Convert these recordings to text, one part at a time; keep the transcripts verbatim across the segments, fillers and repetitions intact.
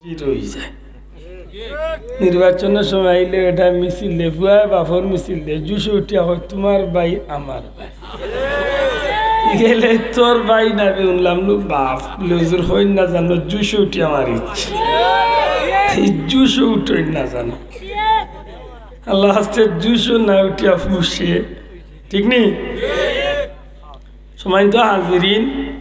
স্থির অই যায়। নির্বাচনর সময় আইলে এটা মিছিল দে, ফুয়ায় বাফর মিছিল দে, জুশো উঠিয়া কয়, "তুমার ভাই আমার ভাই।" গেলে, "তোর ভাই না বে।" হুনলাম নু বাফ, বুলে, "হুজুর, কইন না জানো, জুশো উঠিয়া মারিছে।" এই জুশো উঠইন না জানো। আল্লাহ হাস্তে জুশো না উঠিয়া ফুসে। ঠিক নি? সম্মানিত হাজিরিন,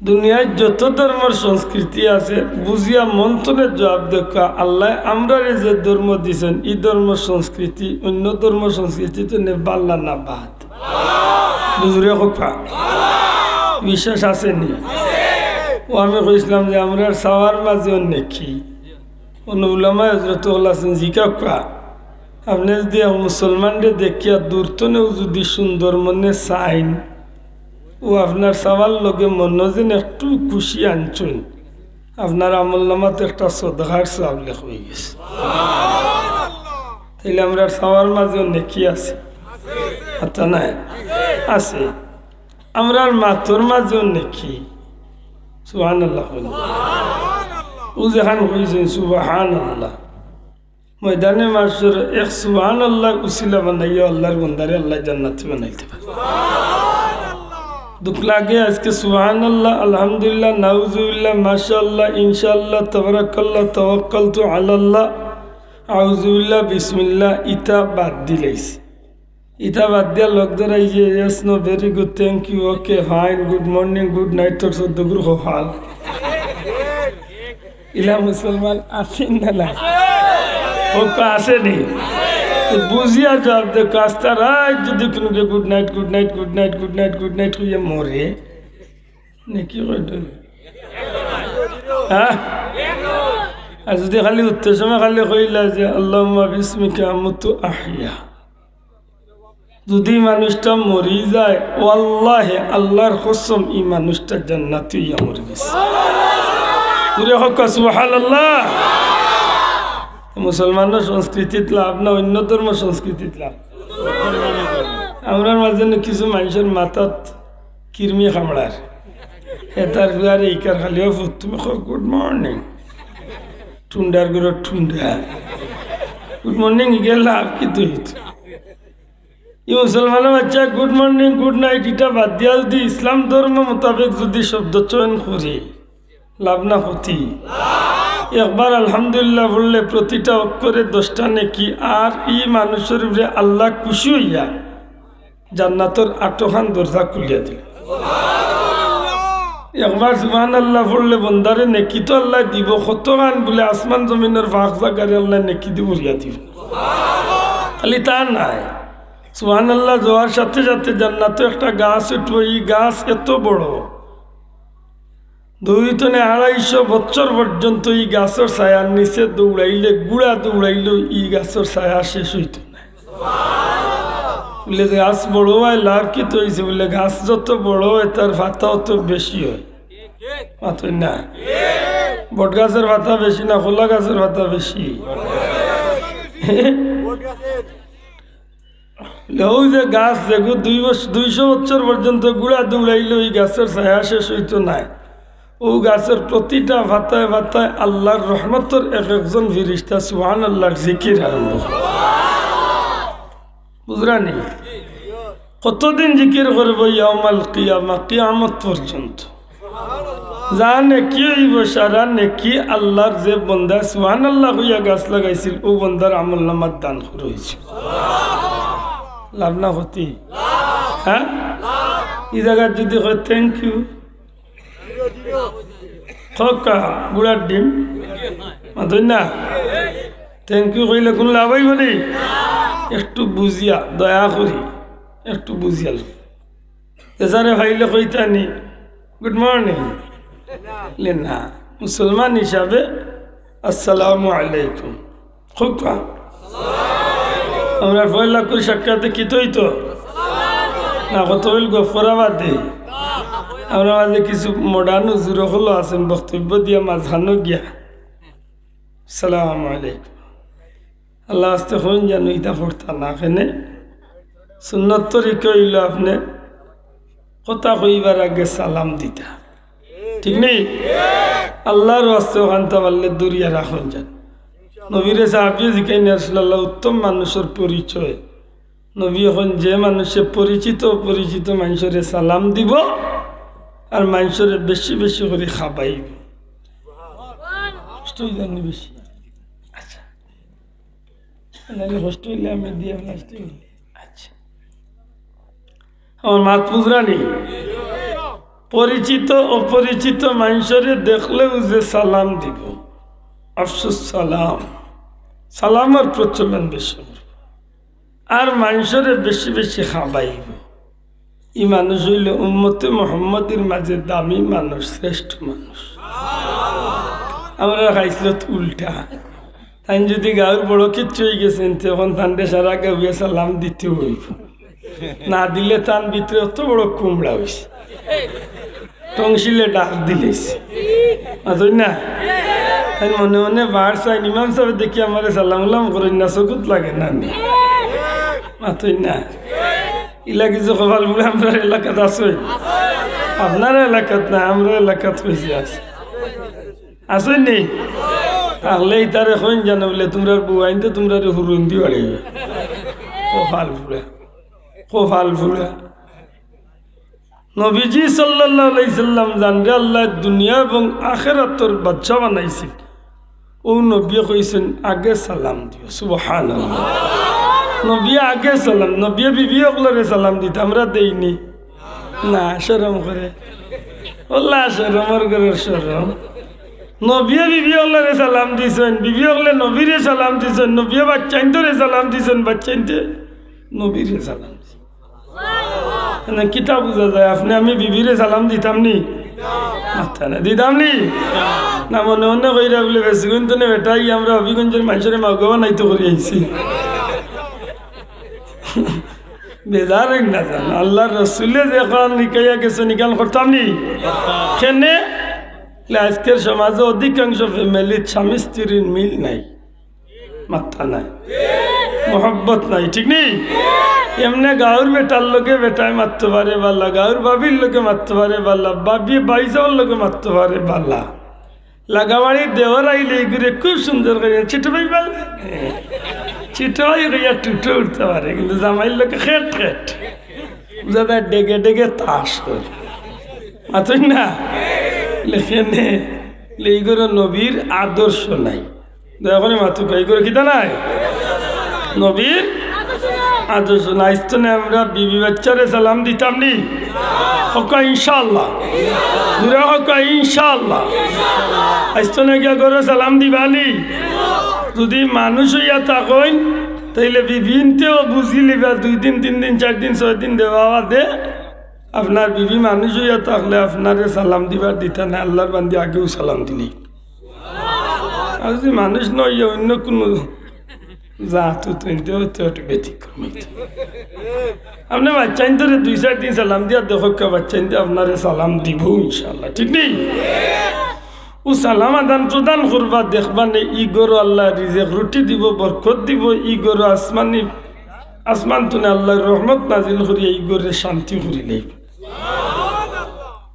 দুনিয়ার যত ধর্মর সংস্কৃতি আছে, বুঝিয়া মন থনে জবাব দেউক্কা, আল্লায় আমরারে যে ধর্ম দিছইন, ই ধর্ম সংস্কৃতি অন্য ধর্ম সংস্কৃতি থনে ভালা না বাদ? বুঝুরে কথা। বিশ্বাস আছে নি? ও আমি কইছলাম যে আমরার চাওয়ার মাঝেও নেকি। অনো উলামায়ে হজরত অকল আছইন, জিকাউক্কা, আপনে যুদি এক মুসলমানরে দেখিয়া দূর থনেও যুদি সুন্দর মনে চাইন, ও আপনার চাওয়ার লগে মনো যেন একটু খুশি আনছইন, আপনার আমলনামাত একটা সদকার সওয়াব লেখা অই গেছে। তাইলে আমরার চাওয়ার মাঝেও নেকি আছে? আছে না? আছে। আমরার মাতর মাঝেও নেকি। সুবহানাল্লাহ কইন। ও যেখান কইছইন সুবহানাল্লাহ। ময়দানে মাশরর এক সুবহানাল্লাহ উসিলা বানাইয়া আল্লাহর বন্দারে আল্লায় জান্নাতি বানাইতে পারে। দুখ লাগে আজকে সুবহানাল্লাহ, আলহামদুলিল্লাহ, নাউজুবিল্লাহ, মাশাআল্লাহ, ইনশাআল্লাহ, তাবারাকাল্লাহ, তাওয়াক্কালতু আলাল্লাহ, আউজুবিল্লাহ, বিসমিল্লাহ, ইতা বাদ দিলাইছে। ইতা বাদ দিয়া লোক ধরাই যে, "Yes, no, very good, thank you, okay, fine, good morning, good night, তোর চোদ্দ গুরু কপাল।" ইলা মুসলমান আছইন না না? কউক্কা আছে নি? তো বুঝিয়া জবাব দেউক্কা, আস্তা রাইত যুদি কুনুকে good night, good night, good night, good night, good night কইয়া মরে, নেকি কইতো? হ্যাঁ? আর যুদি খালি উঠতে সময় খালি কইলা যে, "আল্লাহুম্মা বিসমিকা আমুতু আহইয়া।" যুদি মানুষটা মরি যায়, ওয়াল্লাহি, আল্লাহর কসম, ই মানুষটা জান্নাতি অইয়া মরি গেছে। জুরে কউক্কা সুবহানাল্লাহ। মুসলমানর সংস্কৃতিত লাভ না, অন্য ধর্ম সংস্কৃতিত লাভ। আমরার মাঝে নু কিছু মানষর মাথাত কিরমি কামড়ার, হে তার ফুয়ারে ইকার খালি, "ও ফুত, তুমি কও good morning।" টুন্ডার ঘরর টুন্ডা। Good morning ইগের লাভ কিতা অইতো? ই মুসলমানর বাচ্চা good morning, good night ইটা বাদ দিয়া যুদি ইসলাম ধর্ম মোতাবেক যুদি শব্দ চয়ন করি, লাভ না ক্ষতি? একবার আলহামদুলিল্লাহ পড়লে প্রতিটা অক্ষরে দশটা নেকি, আর ই মানুষর উপরে আল্লাহ খুশি অইয়া জান্নাতর আটখান দরজা খুলিয়া দিল। একবার সুবহানাল্লাহ পড়লে বন্দারে নেকি তো আল্লায় দিবো, কতখান বুলে আসমান জমিনর ফাঁক জাগারে আল্লায় নেকি দি ভরিয়া দিবো। খালি তা নায়, সুবহানাল্লাহ যাওয়ার সাথে সাথে জান্নাতো একটা গাছ উঠবো, ই গাছ এত বড়, দুই থনে আড়াইশো বছর পর্যন্ত ই গাছর ছায়ার নিচে দৌড়াইলে, ঘুড়া দৌড়াইলেও ই গাছর ছায়া শেষ অইতো নায়। বুলে যে, "গাছ বড় অয়, লাভ কিতা অইছে?" বুলে, "গাছ যত বড় অয়, তার পাতা অত বেশি অয়।" মাতইন না? বট গাছর পাতা বেশি না কলা গাছর পাতা বেশি? অউ যে গাছ যেগু দুই বছ-, দুইশো বছর পর্যন্ত ঘুড়া দৌড়াইলেও ই গাছর ছায়া শেষ অইতো নায়। অউ গাছর প্রতিটা পাতায় পাতায় আল্লাহর রহমতর এক একজন ফিরিস্তা সুবহানাল্লাহর জিকির আরম্ভ করে। বুঝরা নি? কতদিন জিকির করবো? ইয়াউমাল কিয়ামা, কিয়ামত পর্যন্ত। যা নেকি অইবো, সারা নেকি আল্লাহর যে বন্দায় সুবহানাল্লাহ কইয়া গাছ লাগাইছিল, অউ বন্দার আমলনামাত দান করা অইছে। লাভ না ক্ষতি? হ্যাঁ? ই জাগাত যুদি কয় thank you, কউক্কা, ঘুড়ার ডিম। মাতইন না? Thank you কইলে কুনু লাভ অইবো নি? একটু বুঝিয়া, দয়া করি, একটু বুঝিয়া লো। এসারে পাইলে কইতা নি, "Good morning।" লে না, মুসলমান হিসাবে আসসালামু আলাইকুম। কউক্কা। আমরার পয়লা কুন সাক্ষাতে কিতা অইতো? না, কত অইল গফুরাবাদে। আমরার মাঝে কিছু modern হুজুর অকলও আছইন, বক্তব্য দিয়া মাঝখানো গিয়া, "সালামু আলাইকুম।" আল্লাহ আস্তে কইন জানো ইতা করতা না, কেনে? সুন্নত তরিকা অইলো আপনে কথা কইবার আগে সালাম দিতা। ঠিক নি? আল্লাহর ওয়াস্তে অখানতা পারলে দুরিয়া রাখইন যান। নবীরে সাহাবিয়ে জিকাইন, "ইয়া রাসূলুল্লাহ, উত্তম মানুষর পরিচয়।" নবীয়ে কইন, "যে মানুষে পরিচিত অপরিচিত মানষরে সালাম দিবো আর মানষরে বেশি বেশি করি খাবাইবো।" কষ্ট অইযার নি বেশি? আচ্ছা, নাইলে কষ্ট অইলে আমি দিয়া নষ্ট অইলে। আচ্ছা, আমার মাত বুঝরা নি? পরিচিত অপরিচিত মানষরে দেখলেউ যে সালাম দিবো, আফসুস সালাম, সালামর প্রচলন বেশি। আর মানষরে বেশি বেশি খাবাইবো। ই মানুষ অইলো উম্মতে মুহাম্মদীর মাঝে দামি মানুষ, শ্রেষ্ঠ মানুষ। আমরা খাইছলত উল্টা। তাইন যুদি গাউর বড় কিচ্ছু অইগেছইন, তে অখন তানরে সারা গাউয়ে সালাম দিতে অইবো। না দিলে তান ভিতরে অত বড় কুমড়া অইছে, টংসিলে ডাক দিলাইছে। মাতইন না? তাইন মনে মনে বার চাইন, ইমাম সাবে দেখি আমারে সালাম উলাম করইন না, চকুত লাগে না নি? মাতইন না? ইলা কিছু কপাল পুড়া আমরার এলাকাত আছইন। আপনার এলাকাত না, আমরার এলাকাত কইছি আছে। আছইন নি? তাইলে ইতারে কইন যানো বুলে, "তুমরার বউয়াইন্তে তুমরারে হুরুন্দি বাড়াইবো।" কপাল পুড়া, কপাল পুড়া। নবীজি সাল্লাল্লাহু আলাইহি সাল্লাম যানরে আল্লায় দুনিয়া এবং আখেরাতর বাদশা বানাইছইন। অউ নবীয়ে কইছইন, "আগে সালাম দিও।" সুবহানাল্লাহ। নবীয়ে আগে সালাম, নবীয়ে বিবি অকলরে সালাম দিতা, আমরা দেই নি? না, শরম করে। আল্লাহ, শরমর ঘরর শরম। নবীয়ে বিবি অকলরে সালাম দিছইন, বিবি অকলে নবীরে সালাম দিছইন, নবীয়ে বাচ্চাইন্তরে সালাম দিছইন, বাচ্চাইন্তে নবীরে সালাম দিছইন। মানে কিতা বুঝা যায়, আপনে আমি বিবিরে সালাম দিতাম নি? মাতইন না, দিতাম নি? না, মনে মনে কইরা বুলে, "বেশি গুণ তো নে বেটা, ই আমরা হবিগঞ্জর মানষরে মাউগা বানাইতো করি আইছি।" বেজার অইন না যান, আল্লাহর রসুলে যে কোরআন শিখাইয়া গেছইন, ইখান করতাম নি? কেনে? আজকের সমাজে অধিকাংশ ফ্যামিলিত স্বামী স্ত্রীর মিল নাই, মাত্তা নাই, মহব্বত নাই, ঠিক নি? এমনে গাউর বেটার লগে বেটায় মাততো পারে বালা, গাউর ভাবির লগে মাততো পারে বালা, ভাবি ভাইজানর লগে মাততো পারে বালা। লাগাবাড়ির দেওর আইলে ইগুরে খুব সুন্দর করি, "ছোট ভাই বল।" ছোট ভাই কইয়া টুটো উঠতে পারে, কিন্তু জামাইর লগে খেট খেট। বুঝা যায় ডেগে ডেগে তাস করে। মাতইন না? লেখেনে, লে ইগুরে নবীর আদর্শ নাই। দয়া করি মাতুক্কা, ইগুরে কিতা নাই? নবীর আদর্শ নাই। আইজ থনে আমরা বিবি বাচ্চারে সালাম দিতাম নি? কউক্কা ইনশাআল্লাহ। জুরে কউক্কা ইনশাআল্লাহ। আইজ থনে গিয়া ঘরো সালাম দিবা নি? যুদি মানুষ অইয়া থাকইন, তাইলে বিবিনতেও বুঝিলিবা, দুই দিন, তিন দিন, চাইর দিন, ছয় দিন দেওয়া বাদে আপনার বিবি মানুষ অইয়া থাকলে আপনারে সালাম দিবার দিতা নায়, আল্লাহর বান্দি আগেউ সালাম দিলি। আর যুদি মানুষ না অইয়া অইন্য কুনু জাত অইতো, অইতো একটু ব্যতিক্রম অইতো। আপনে বাচ্চাইন্তরে দুই চাইর দিন সালাম দিয়া দেখউক্কা, বাচ্চাইন্তে আপনারে সালাম দিবো ইনশাআল্লাহ, ঠিক নি? অউ সালাম আদান প্রদান করবা, দেখবা নে ই ঘরো আল্লায় রিজেক রুটি দিবো, বরকত দিবো, ই ঘরো আসমানি, আসমান থনে আল্লায় রহমত নাজিল করিয়া ই ঘররে শান্তি করিলাইবো।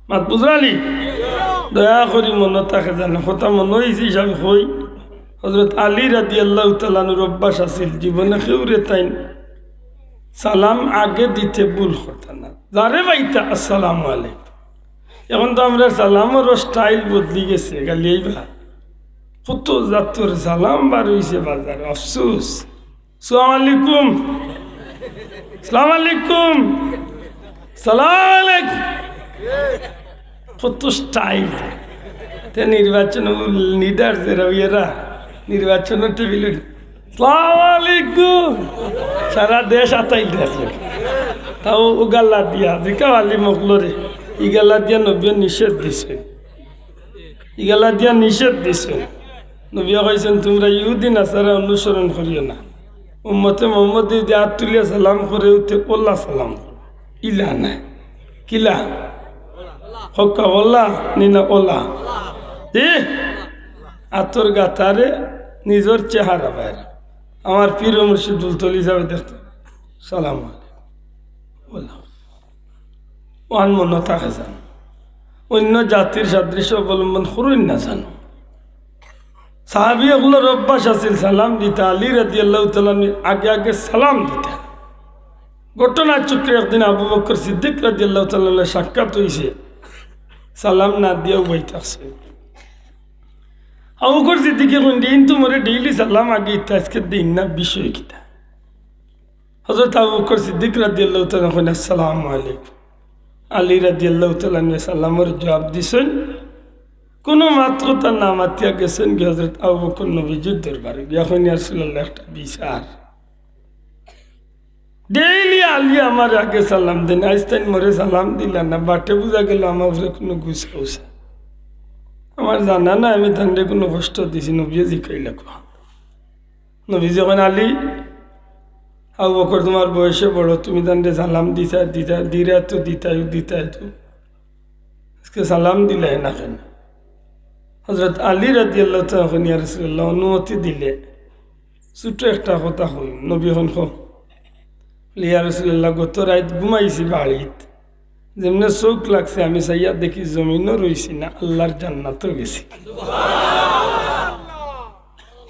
মাত বুঝরা নি? দয়া করি মনো থাকে যানো, কথা মনো অইছে হিসাবে কই। হজরত আলী রাদিয়াল্লাহু তাআলা আনহুর অভ্যাস আছিল, জীবনে কেউরে তাইন সালাম আগে দিতে ভুল করতা না, যারে পাইতা আসসালামু আলাইকুম। এখন তো আমরার সালামরও স্টাইল বদলি গেছে, গালি আইবা। কত জাতর সালাম বার অইছে বাজারে, আফসোস। সালাম আলাইকুম, সালাম আলাইকুম, সালাম আলাইকুম। কত স্টাইল। তে নির্বাচন লিডার যেরা, এরা নির্বাচন টেবিল, সালাম আলাইকুম। সারা দেশ আতাইল দেশ। তাও অউ গাল্লা দিয়া, জিকাও আলিম অকলরে, ই গাল্লা দিয়া নবীয়ে নিষেধ দিছে। ই গাল্লা দিয়া নিষেধ দিছে। নবীয়ে কইছইন, "তুমরা ইহুদি নাসারা অনুসরণ করিও না।" উম্মতে মোহাম্মদে যুদি আত তুলিয়া সালাম করে, অতে অলা সালাম করো। ইলা নায়। কিলা? কউক্কা অলা নি না অলা? জি? আতর গাতারে নিজর চেহারা বাইর। আমার পীর ও মুর্শিদ ফুলতলি যাবে দেখতো। সালাম আলাইকুম। অলা। অখান মনো থাকে যানো। অন্য জাতির সাদৃশ্য অবলম্বন করইন না জানো। সাহাবী অকলর অভ্যাস আছিল সালাম দিতা, আলী রাদিয়াল্লাহু তাআলা আনহু আগে আগে সালাম দিতা। ঘটনা চক্রে একদিন আবু বকর সিদ্দিক রাদিয়াল্লাহু তাআলা আনহুর সাক্ষাৎ অইছে, সালাম না দিয়া উবাই থাকছে। আবু বকর সিদ্দিকে কইন, "দিন তো মোরে ডেইলি সালাম আগে ইতা, আজকে দিন না, বিষয় কিতা?" হযরত আবু বকর সিদ্দিক রাদিয়াল্লাহু তাআলা কইন, "আসসালামু আলাইকুম।" আলী রাদিয়াল্লাহু তাআলা আনহু সালামর জবাব দিছইন, কুনু মাত কথা না মাতিয়া গেছইন গি হযরত আবু বকর নবীজির দরবারে গিয়া কইন, "ইয়া রাসূলুল্লাহ, একটা বিচার। ডেইলি আলী আমার আগে সালাম দেইন, আইজ তাইন মোরে সালাম দিলা না, বাটে বুঝা গেল আমার উপরে কুনু গুসা উসা। আমার জানা নাই আমি তানরে কুনু কষ্ট দিছি।" নবীয়ে জিকাইলা, "কুন?" নবীজি কইন, "আলী, আবু বকর তুমার বয়সে বড়, তুমি তানরে সালাম দিতা, দিতা, দিরা তো দিতাই, দিতাই তো। আজকে সালাম দিলাই না কেনে?" হযরত আলী রাদিয়াল্লাহু তাআলা কইন, "ইয়া রাসূলুল্লাহ, অনুমতি দিলে ছোট একটা কথা কই।" নবী কইন, "কও।" "ইয়া রাসূলুল্লাহ, গত রাইত ঘুমাইছি বাড়িত, যেমনে চউখ লাগছে আমি চাইয়া দেখি জমিনো রইছি না, আল্লার জান্নাতো গেছি।"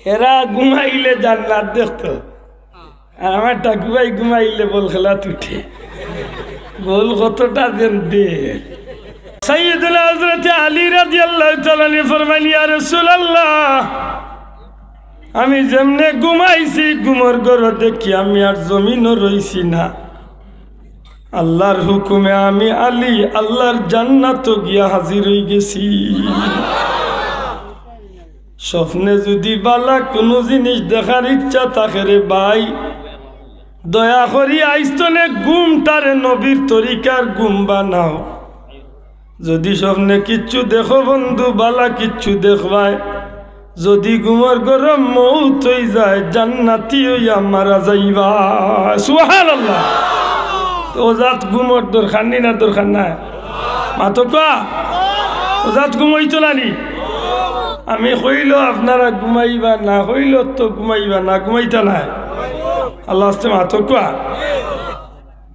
এরা ঘুমাইলে জান্নাত দেখতো, আর আমার টাকু ভাই ঘুমাইলে বল খেলাত উঠে। বল কতটা যেন দে। সাইয়েদুনা হযরতে আলী রাদিয়াল্লাহু তাআলা আনহু ফরমাইন, "ইয়া রাসূলুল্লাহ, আমি যেমনে ঘুমাইছি, ঘুমর ঘরো দেখি আমি আর জমিনো রইছি না। আল্লার হুকুমে আমি আলী আল্লার জান্নাতো গিয়া হাজির অইগেছি।" স্বপ্নে যুদি বালা কুনু জিনিস দেখার ইচ্ছা থাকে রে ভাই, দয়া করি আইজ তনে ঘুমটারে নবীর তরিকার ঘুম বানাও। যুদি স্বপ্নে কিচ্ছু দেখো বন্ধু, বালা কিচ্ছু দেখবায়। যুদি ঘুমর ঘরো মউত অইযায়, জান্নাতি অইয়া মারা যাইবা। সুবহানাল্লাহ। তো অউ জাত ঘুমর দরকার নি না দরকার নাই? মাতো কুয়া? অউ জাত ঘুম অইতো না নি? আমি কইলো আপনারা ঘুমাইবা, না কইলো তো ঘুমাইবা না, ঘুমাইতা নায়। আল্লার ওয়াস্তে মাতো কুয়া?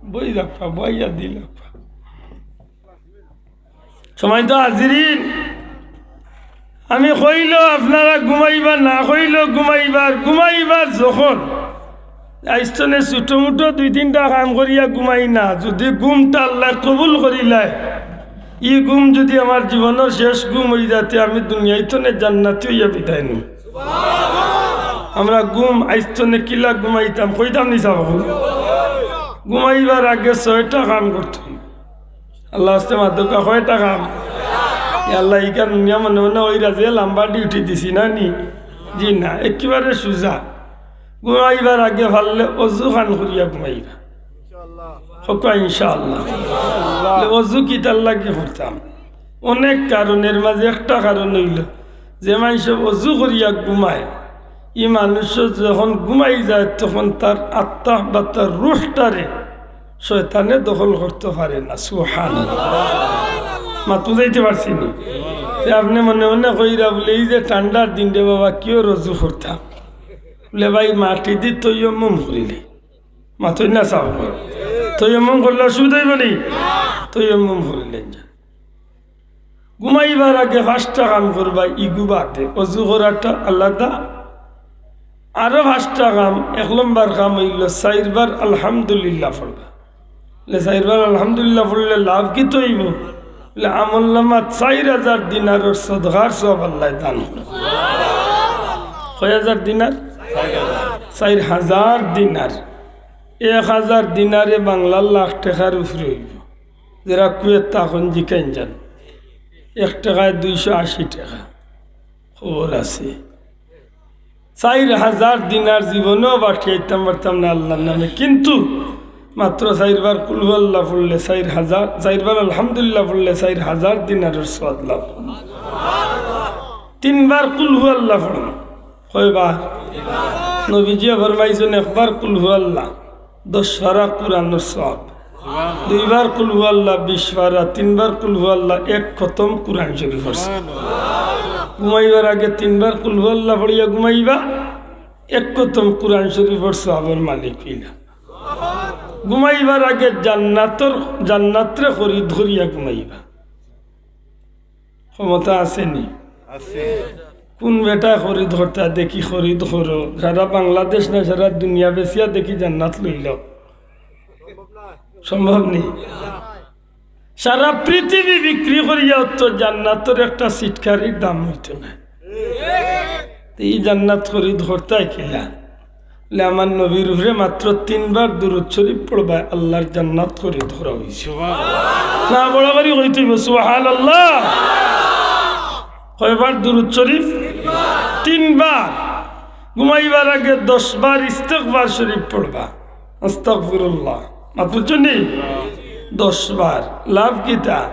বই রাখবা, বইয়া দিল। সম্মানিত হাজিরিন, আমি কইলো আপনারা ঘুমাইবা, না কইলো ঘুমাইবা, আর ঘুমাইবা যখন, আইজ তনে ছোটো-মুটো দুই তিনটা কাম করিয়া ঘুমাই না, যুদি ঘুমটা আল্লায় কবুল করিলায়, ই ঘুম যুদি আমার জীবনর শেষ ঘুম অইযায়, তে আমি দুনিয়াইত তনে জান্নাতি অইয়া বিদায় নিমু। আমরা ঘুম আইজ তনে কিলা ঘুমাইতাম, কইতাম নি সাব? ঘুমাইবার আগে ছয়টা কাম করতে অইবো। আল্লার ওয়াস্তে মাতো কুয়া, কয়টা কাম? এ আল্লাহ, ইখান হুনিয়া মনে মনে কইরা যে লাম্বা duty দিছি না নি? জি না, একেবারে সুজা। ঘুমাইবার আগে পারলে অজু খান করিয়া ঘুমাইবা। কউক্কা ইনশাআল্লাহ। তাইলে অজু কিতার লাগি করতাম? অনেক কারণর মাঝে একটা কারণ অইলো, যে মানষে অজু করিয়া ঘুমায়, ই মানুষ যখন ঘুমাই যায়, তখন তার আত্মা বা তার রুহটারে শয়তানে দখল করতো পারে না। সুবহানাল্লাহ। মাত বুঝাইতে পারছি নি? তে আপনে মনে মনে কইরা বুলে, "ই যে ঠান্ডার দিন রে বাবা, কিওর অজু করতাম?" বুলে, "ভাই, মাটি দি তৈয়ম্মুম করিলে।" মাতইন না সাব। তৈয়ম্মুম করলে অসুবিধা অইবো নি? তৈয়ম্মুম করিলে। ঘুমাইবার আগে পাঁচটা কাম করবা, ইগু বাদে। অজু করাটা আলাদা। আরো পাঁচটা কাম, এক নম্বর কাম অইলো চাইরবার আলহামদুলিল্লাহ পড়বা। বুলে, "চাইরবার আলহামদুলিল্লাহ পড়লে লাভ কিতা অইবো?" বুলে, "আমলনামাত চাইর হাজার দিনারর সদকার সওয়াব আল্লায় দান করবা।" কয় হাজার দিনার? চাইর হাজার দিনার। এক হাজার দিনারে বাংলার লাখ টেকার উপরে অইবো। যেরা কুয়েত থাকইন জিকাইন যান, এক টেকায় দুইশো আশি টেকা। খবর আছে। চাইর হাজার দিনার জীবনেও বাকি আইতাম পারতাম না আল্লার নামে, কিন্তু মাত্র চাইরবার কুলহু আল্লাহ পড়লে চাইর হাজার, চাইরবার আলহামদুলিল্লাহ পড়লে চাইর হাজার দিনারর সওয়াব লাভ। তিনবার কুলহু আল্লাহ পড়ো। কয়বার? নবীজিয়ে ফরমাইছইন, একবার কুলহু আল্লাহ, দশ পারা কুরআনর সওয়াব। দুইবার কুলহু আল্লাহ, বিশ পারা। তিনবার কুলহু আল্লাহ, এক খতম কুরআন শরীফর সওয়াব। ঘুমাইবার আগে তিনবার কুলহু আল্লাহ পড়িয়া ঘুমাইবা, এক খতম কুরআন শরীফর সওয়াবর মালিক অইলা। ঘুমাইবার আগে জান্নাতর, জান্নাতরে খরিদ করিয়া ঘুমাইবা। ক্ষমতা আছে নি? আছে। কোন বেটায় খরিদ করতা দেখি খরিদ করো, সারা বাংলাদেশ না সারা দুনিয়া বেচিয়া দেখি জান্নাত লইল। সম্ভব নি? সারা পৃথিবী বিক্রি করিয়া তো জান্নাতর একটা সিটকারির দাম অইতো না। তো ই জান্নাত খরিদ করতায় কিলা? বলে, আমার নবীর উপরে মাত্র তিনবার দুরূদ শরীফ পড়বায়, আল্লাহর জান্নাত খরিদ করা অইছে। না, বড় করি কইতে অইবো, সুবহানাল্লাহ। কয়বার দুরূদ শরীফ? তিনবার। ঘুমাইবার আগে দশ বার ইস্তেগফার শরীফ পড়বা, আস্তাগফিরুল্লাহ। মাত বুঝছো নি? দশ বার। লাভ কিতা?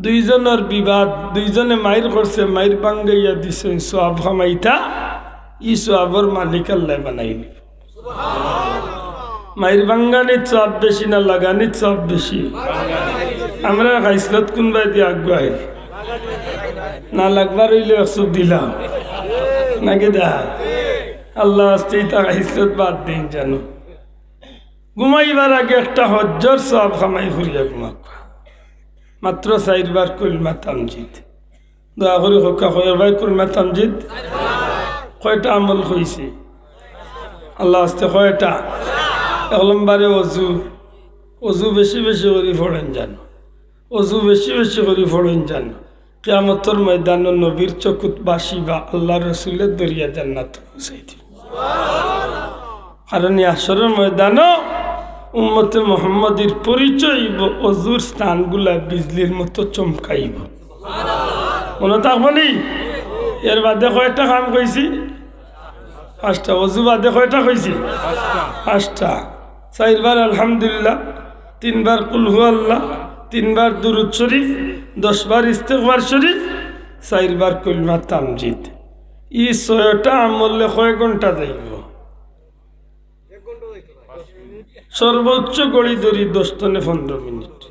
দুইজনর বিবাদ, দুইজনে মাইর করছে, মাইর ভাঙ্গাইয়া দিছে, সওয়াব কামাইতা, ই সওয়াবর মালিক আল্লায় বানাইল। মাইর ভাঙ্গানিত সওয়াব বেশি না লাগানিত সওয়াব বেশি? আমরার খাইছলত কুনবায়দি আগুয়াইল? না লাগবার অইলে এক চুপ দিলাম। নাকি দা? আল্লাহ আস্তে ইতা খাইছলত বাদ দিন জানো। ঘুমাইবার আগে একটা হজ্জর সওয়াব কামাই করিয়া ঘুমাউক্কা। মাত্র চাইরবার কলমা তামজিদ। দয়া করি কউক্কা, কয়বার কলমা তামজিদ? কয়টা আমল কইছি? আল্লাহ আস্তে কয়টা? এক নম্বরে অজু। অজু বেশি বেশি করি পড়ইন জানো। অজু বেশি বেশি করি পড়ইন জানো। কিয়ামতর ময়দানো নবীর চকুত ভাসিবা, আল্লাহর রসুলে ধরিয়া জান্নাত পৌঁছাই দিবা। কারণ ই হাশরর ময়দানো উম্মতে মুহাম্মদীর পরিচয় অইবো, অজুর স্থানগুলা বিজলির মতো চমকাইবো। মনো থাকবো নি? এর বাদে কয়টা কাম কইছি? পাঁচটা। অজু বাদে কয়টা কইছি? পাঁচটা। চাইরবার আলহামদুলিল্লাহ, তিনবার কুল হু আল্লাহ, তিনবার দুরূদ শরীফ, দশ বার ইস্তেগফার শরীফ, চাইরবার কলমা তামজিদ। ই ছয়টা আমলে কয় ঘন্টা যাইবো? সর্বোচ্চ ঘড়ি ধরি দশ তনে পনেরো মিনিট,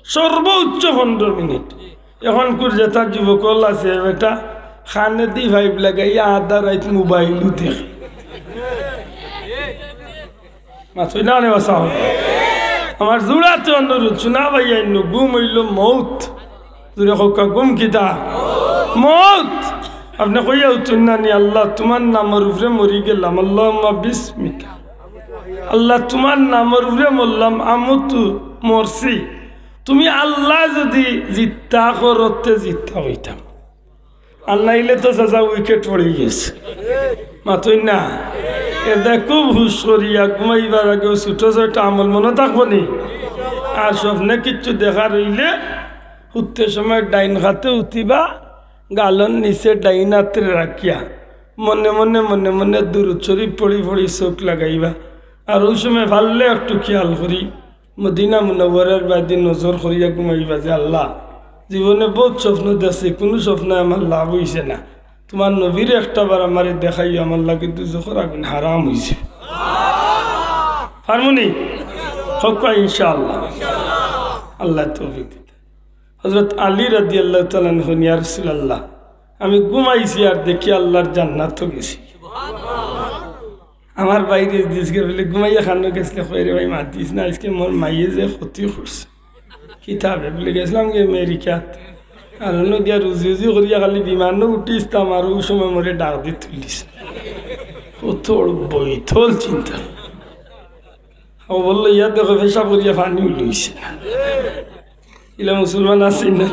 সর্বোচ্চ পনেরো মিনিট। অখনকুর যেতা যুবক অকল আছে, বেটা কানেদি পাইপ লাগাইয়া আধা রাইত মোবাইলও দেখে। মাতইন না রে বাছা। আমার জুড়াতে অনুরোধ, শুনা ভাই, আইন ঘুম অইলো মউত। জুড়ে কউক্কা, ঘুম কিতা? মউত। আপনে কইয়া উঠইন না নি, "আল্লাহ, তুমার নামর উপরে মরি গেলাম, আল্লাহুম্মা বিসমিকা।" আল্লাহ, তুমার নামর উপরে মরলাম, আমুতু মরছি। তুমি আল্লাহ যুদি জিত্তা করতে জিত্তা অইতাম। আর নাইলে তো চাচা উইকেট পড়ি গেছে। মাতইন না। এরদায় খুব হুশ করিয়া ঘুমাইবার আগেও ছুটো ছুটো আমল মনো থাকবো নি? আর স্বপ্নে কিচ্ছু দেখার অইলে হুততে সময় ডাইন কাতে হুতিবা, গালর নিচে ডাইন আতরে রাখিয়া মনে মনে মনে মনে দুরূদ শরীফ পড়ি পড়ি চউখ লাগাইবা। আর অউ সময় পারলে একটু খিয়াল করি মদিনা মুনাওয়ারার বায়দি নজর করিয়া ঘুমাইবা যে, "আল্লাহ, জীবনে বউত স্বপ্ন দেখছি, কুনু স্বপ্নে আমার লাভ অইছে না। তুমার নবীরে একটা বার আমারে দেখাইও, আমার লাগি দুজখর আগুন হারাম অইছে।" পারমু নি? কউক্কা ইনশাআল্লাহ। আল্লাহ তৌফিক দিতা। হযরত আলী রাদিয়াল্লাহু তাআলা আনহু কইন, "ইয়া রাসূলুল্লাহ, আমি ঘুমাইছি আর দেখি আল্লাহর জান্নাতো গেছি।" আমার ভাইরে জিজ্ঞেস করি, "ঘুমাইয়া কানো গেছলে?" কয়, "রে ভাই, মাতিস না, আইজকে মোর মাইয়ে যে ক্ষতি করছে।" "কিতা বে?" বলে, "গেছলাম গি আমেরিকাত, আর অনো গিয়া রুজি রুজি করিয়া খালি বিমানো উঠিছতাম, আর অউ সময় মোরে ডাক দি তুলিলিছে।" কত বড় বৈতল চিন্তা। ও বললো, "ইয়া দেখো, পেশাব করিয়া পানি উলইছে।" ইলা মুসলমান আছে না?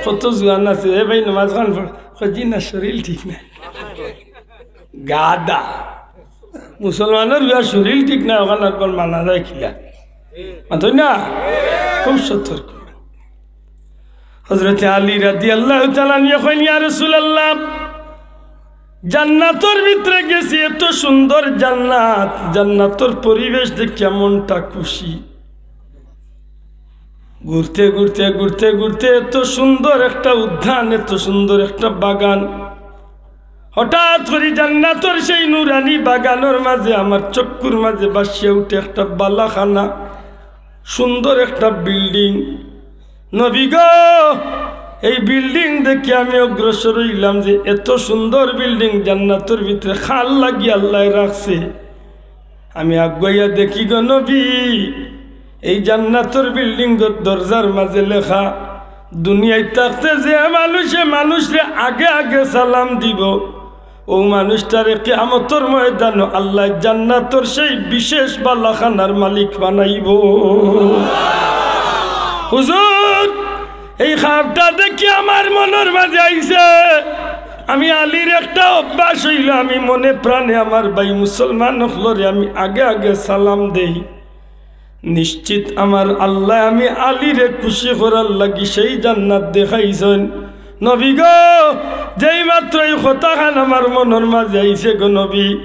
কত জুয়ান আছে, "এ ভাই, নামাজ খান পড়।" কয়, "জি না, শরীর ঠিক নাই।" গাধা। মুসলমানর বিয়া শরীর ঠিক নাই, অখান একবার মানা যায় কিলা? মাতইন না? খুব সতর্ক। হযরতে আলী রাদিয়াল্লাহু তাআলা আনহু কইন, "ইয়া রাসূলুল্লাহ, জান্নাতর ভিতরে গেছি, এত সুন্দর জান্নাত, জান্নাতর পরিবেশ দেখিয়া মনটা খুশি। ঘুরতে ঘুরতে ঘুরতে ঘুরতে এত সুন্দর একটা উদ্যান, এত সুন্দর একটা বাগান। হঠাৎ করি জান্নাতর সেই নুরানি বাগানর মাঝে আমার চক্ষুর মাঝে ভাসিয়া উঠে একটা বালাখানা, সুন্দর একটা বিল্ডিং।" নবী গো, এই বিল্ডিং দেখি আমি অগ্রসর অইলাম যে এত সুন্দর বিল্ডিং জান্নাতর ভিতরে, কার লাগি আল্লায় রাখছে। আমি আগুয়াইয়া দেখি গো নবী, এই জান্নাতর বিল্ডিংর দরজার মাঝে লেখা, দুনিয়াত থাকতে যে মানুষে মানুষরে আগে আগে সালাম দিবো, অউ মানুষটারে কিয়ামতর ময়দানো আল্লায় জান্নাতর সেই বিশেষ বালাখানার মালিক বানাইবো। হুজুর, এই খাবটা দেখি আমার মনর মাঝে আইছে। আমি আলীর একটা অভ্যাস অইলো, আমি মনে প্রাণে আমার ভাই মুসলমান অকলরে আমি আগে আগে সালাম দেই। নিশ্চিত আমার আল্লায় আমি আলীরে খুশি করার লাগি সেই জান্নাত দেখাইছইন। নবী গো, যেই মাত্র এই কথাখান আমার মনর মাঝে আইছে গো নবী,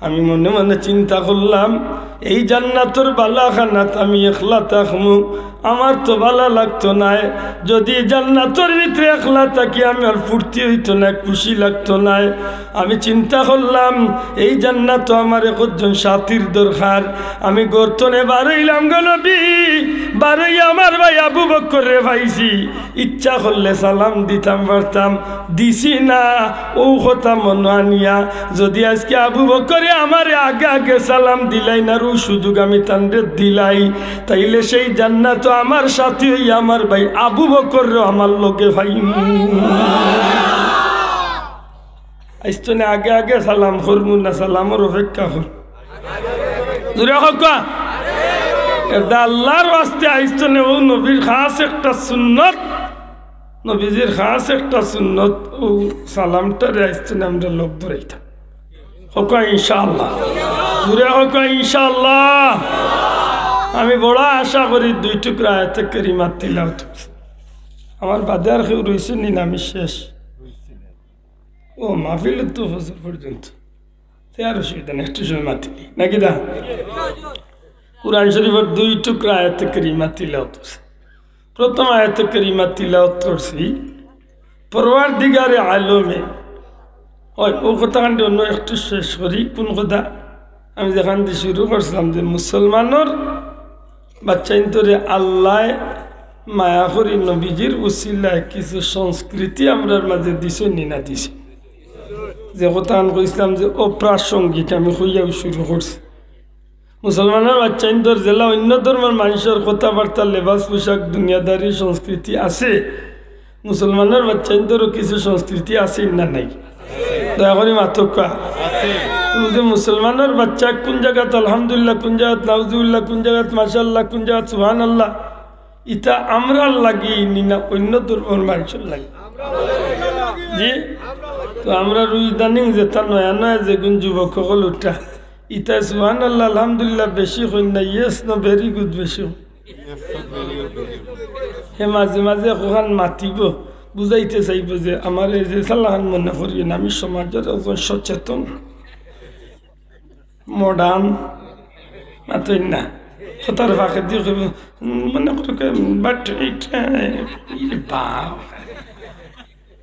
আমি মনে মনে চিন্তা করলাম, এই জান্নাতর বালাখানাত আমি একলা থাকমু, আমার তো বালা লাগতো নায়। যদি জান্নাতর ভিতরে একলা থাকি, আমার ফুর্তি অইতো নায়, খুশি লাগতো নায়। আমি চিন্তা করলাম, এই জান্নাতো আমার একজন সাথীর দরকার। আমি ঘর তনে বারইলাম গো নবী, বারইয়া আমার ভাই আবু বকররে পাইছি। ইচ্ছা করলে সালাম দিতাম পারতাম, দিছি না। অউ কথা মনো আনিয়া যদি আইজকে আবু বকরে আমারে আগে আগে সালাম দিলাইন আর অউ সুযোগ আমি তানরে দিলাই, তাইলে সেই জান্নাতো আমার সাথী অইয়া আমার ভাই আবু বকররেও আমার লগে পাইমু। আইজ তনে আগে আগে সালাম করমু না সালামর অপেক্ষা করমু? জুরে কউক্কা। এরদা আল্লার ওয়াস্তে আইজ তনে অউ নবীর খাস একটা সুন্নত, নবীজির খাস একটা সুন্নত, অউ সালামটারে আইজ তনে আমরা লগ ধরাইতাম। কউক্কা ইনশাআল্লাহ। জুরে কউক্কা ইনশাআল্লাহ। আমি বড় আশা করি দুই টুকরা আয়াতে কারিমা তিলাওয়াত। আমার বাদে আর কেউ রইছে নি না? আমি শেষ। ও, মাহফিল তো ফজর পর্যন্ত। তে আর অসুবিধা নাই, একটু সময় মাতিলি। নাকি দা? কোরআন শরীফর দুই টুকরা আয়াতে কারিমা তিলাওয়াত অইছে। প্রথম আয়াতে কারিমা তিলাওয়াত করছি, পরওয়ারদিগারে আলমে। অয়, অউ কথাখান অনো একটু শেষ করি। কুন কথা? আমি যেখান দি শুরু করছিলাম যে মুসলমানর বাচ্চাইন্তরে আল্লায় মায়া করি নবীজির উসিলায় কিছু সংস্কৃতি আমরার মাঝে দিছইন নি না দিছইন? যে কথাখান কইছিলাম যে অপ্রাসঙ্গিক, আমি কইয়াউ শুরু করছি। মুসলমানর বাচ্চাইন্তর যেলা অইন্য ধর্মর মানষর কথাবার্তা, লেবাস, পোশাক, দুনিয়াদারি সংস্কৃতি আছে, মুসলমানর বাচ্চাইন্তরও কিছু সংস্কৃতি আছে না নাই? দয়া করি মাতউক্কা। তুমি যে মুসলমানর বাচ্চা কুন জাগাত আলহামদুলিল্লাহ, কুন জাগাত নাউজুবিল্লাহ, কুন জাগাত মাশাআল্লাহ, কুন জাগাত সুবহানাল্লাহ, ইতা আমরার লাগি নি না অইন্য ধর্মর মানষর লাগি? জি? তো আমরার ইদানিং যেতা নয়া নয়া যেগুন যুবক অকল উঠরা, ইতা সুবহানাল্লাহ, আলহামদুলিল্লাহ বেশি কইন না, yes no very good বেশি কইন। হে মাঝে মাঝে অখান মাতিবো, বুঝাইতে চাইবো যে আমারে যে সালাখান মনে করিও না, আমি সমাজর একজন সচেতন, modern, মাতইন না। কথার ফাঁকে দি কইবো, উম, মনে করো কে, but ইটা, ইরে বাপ।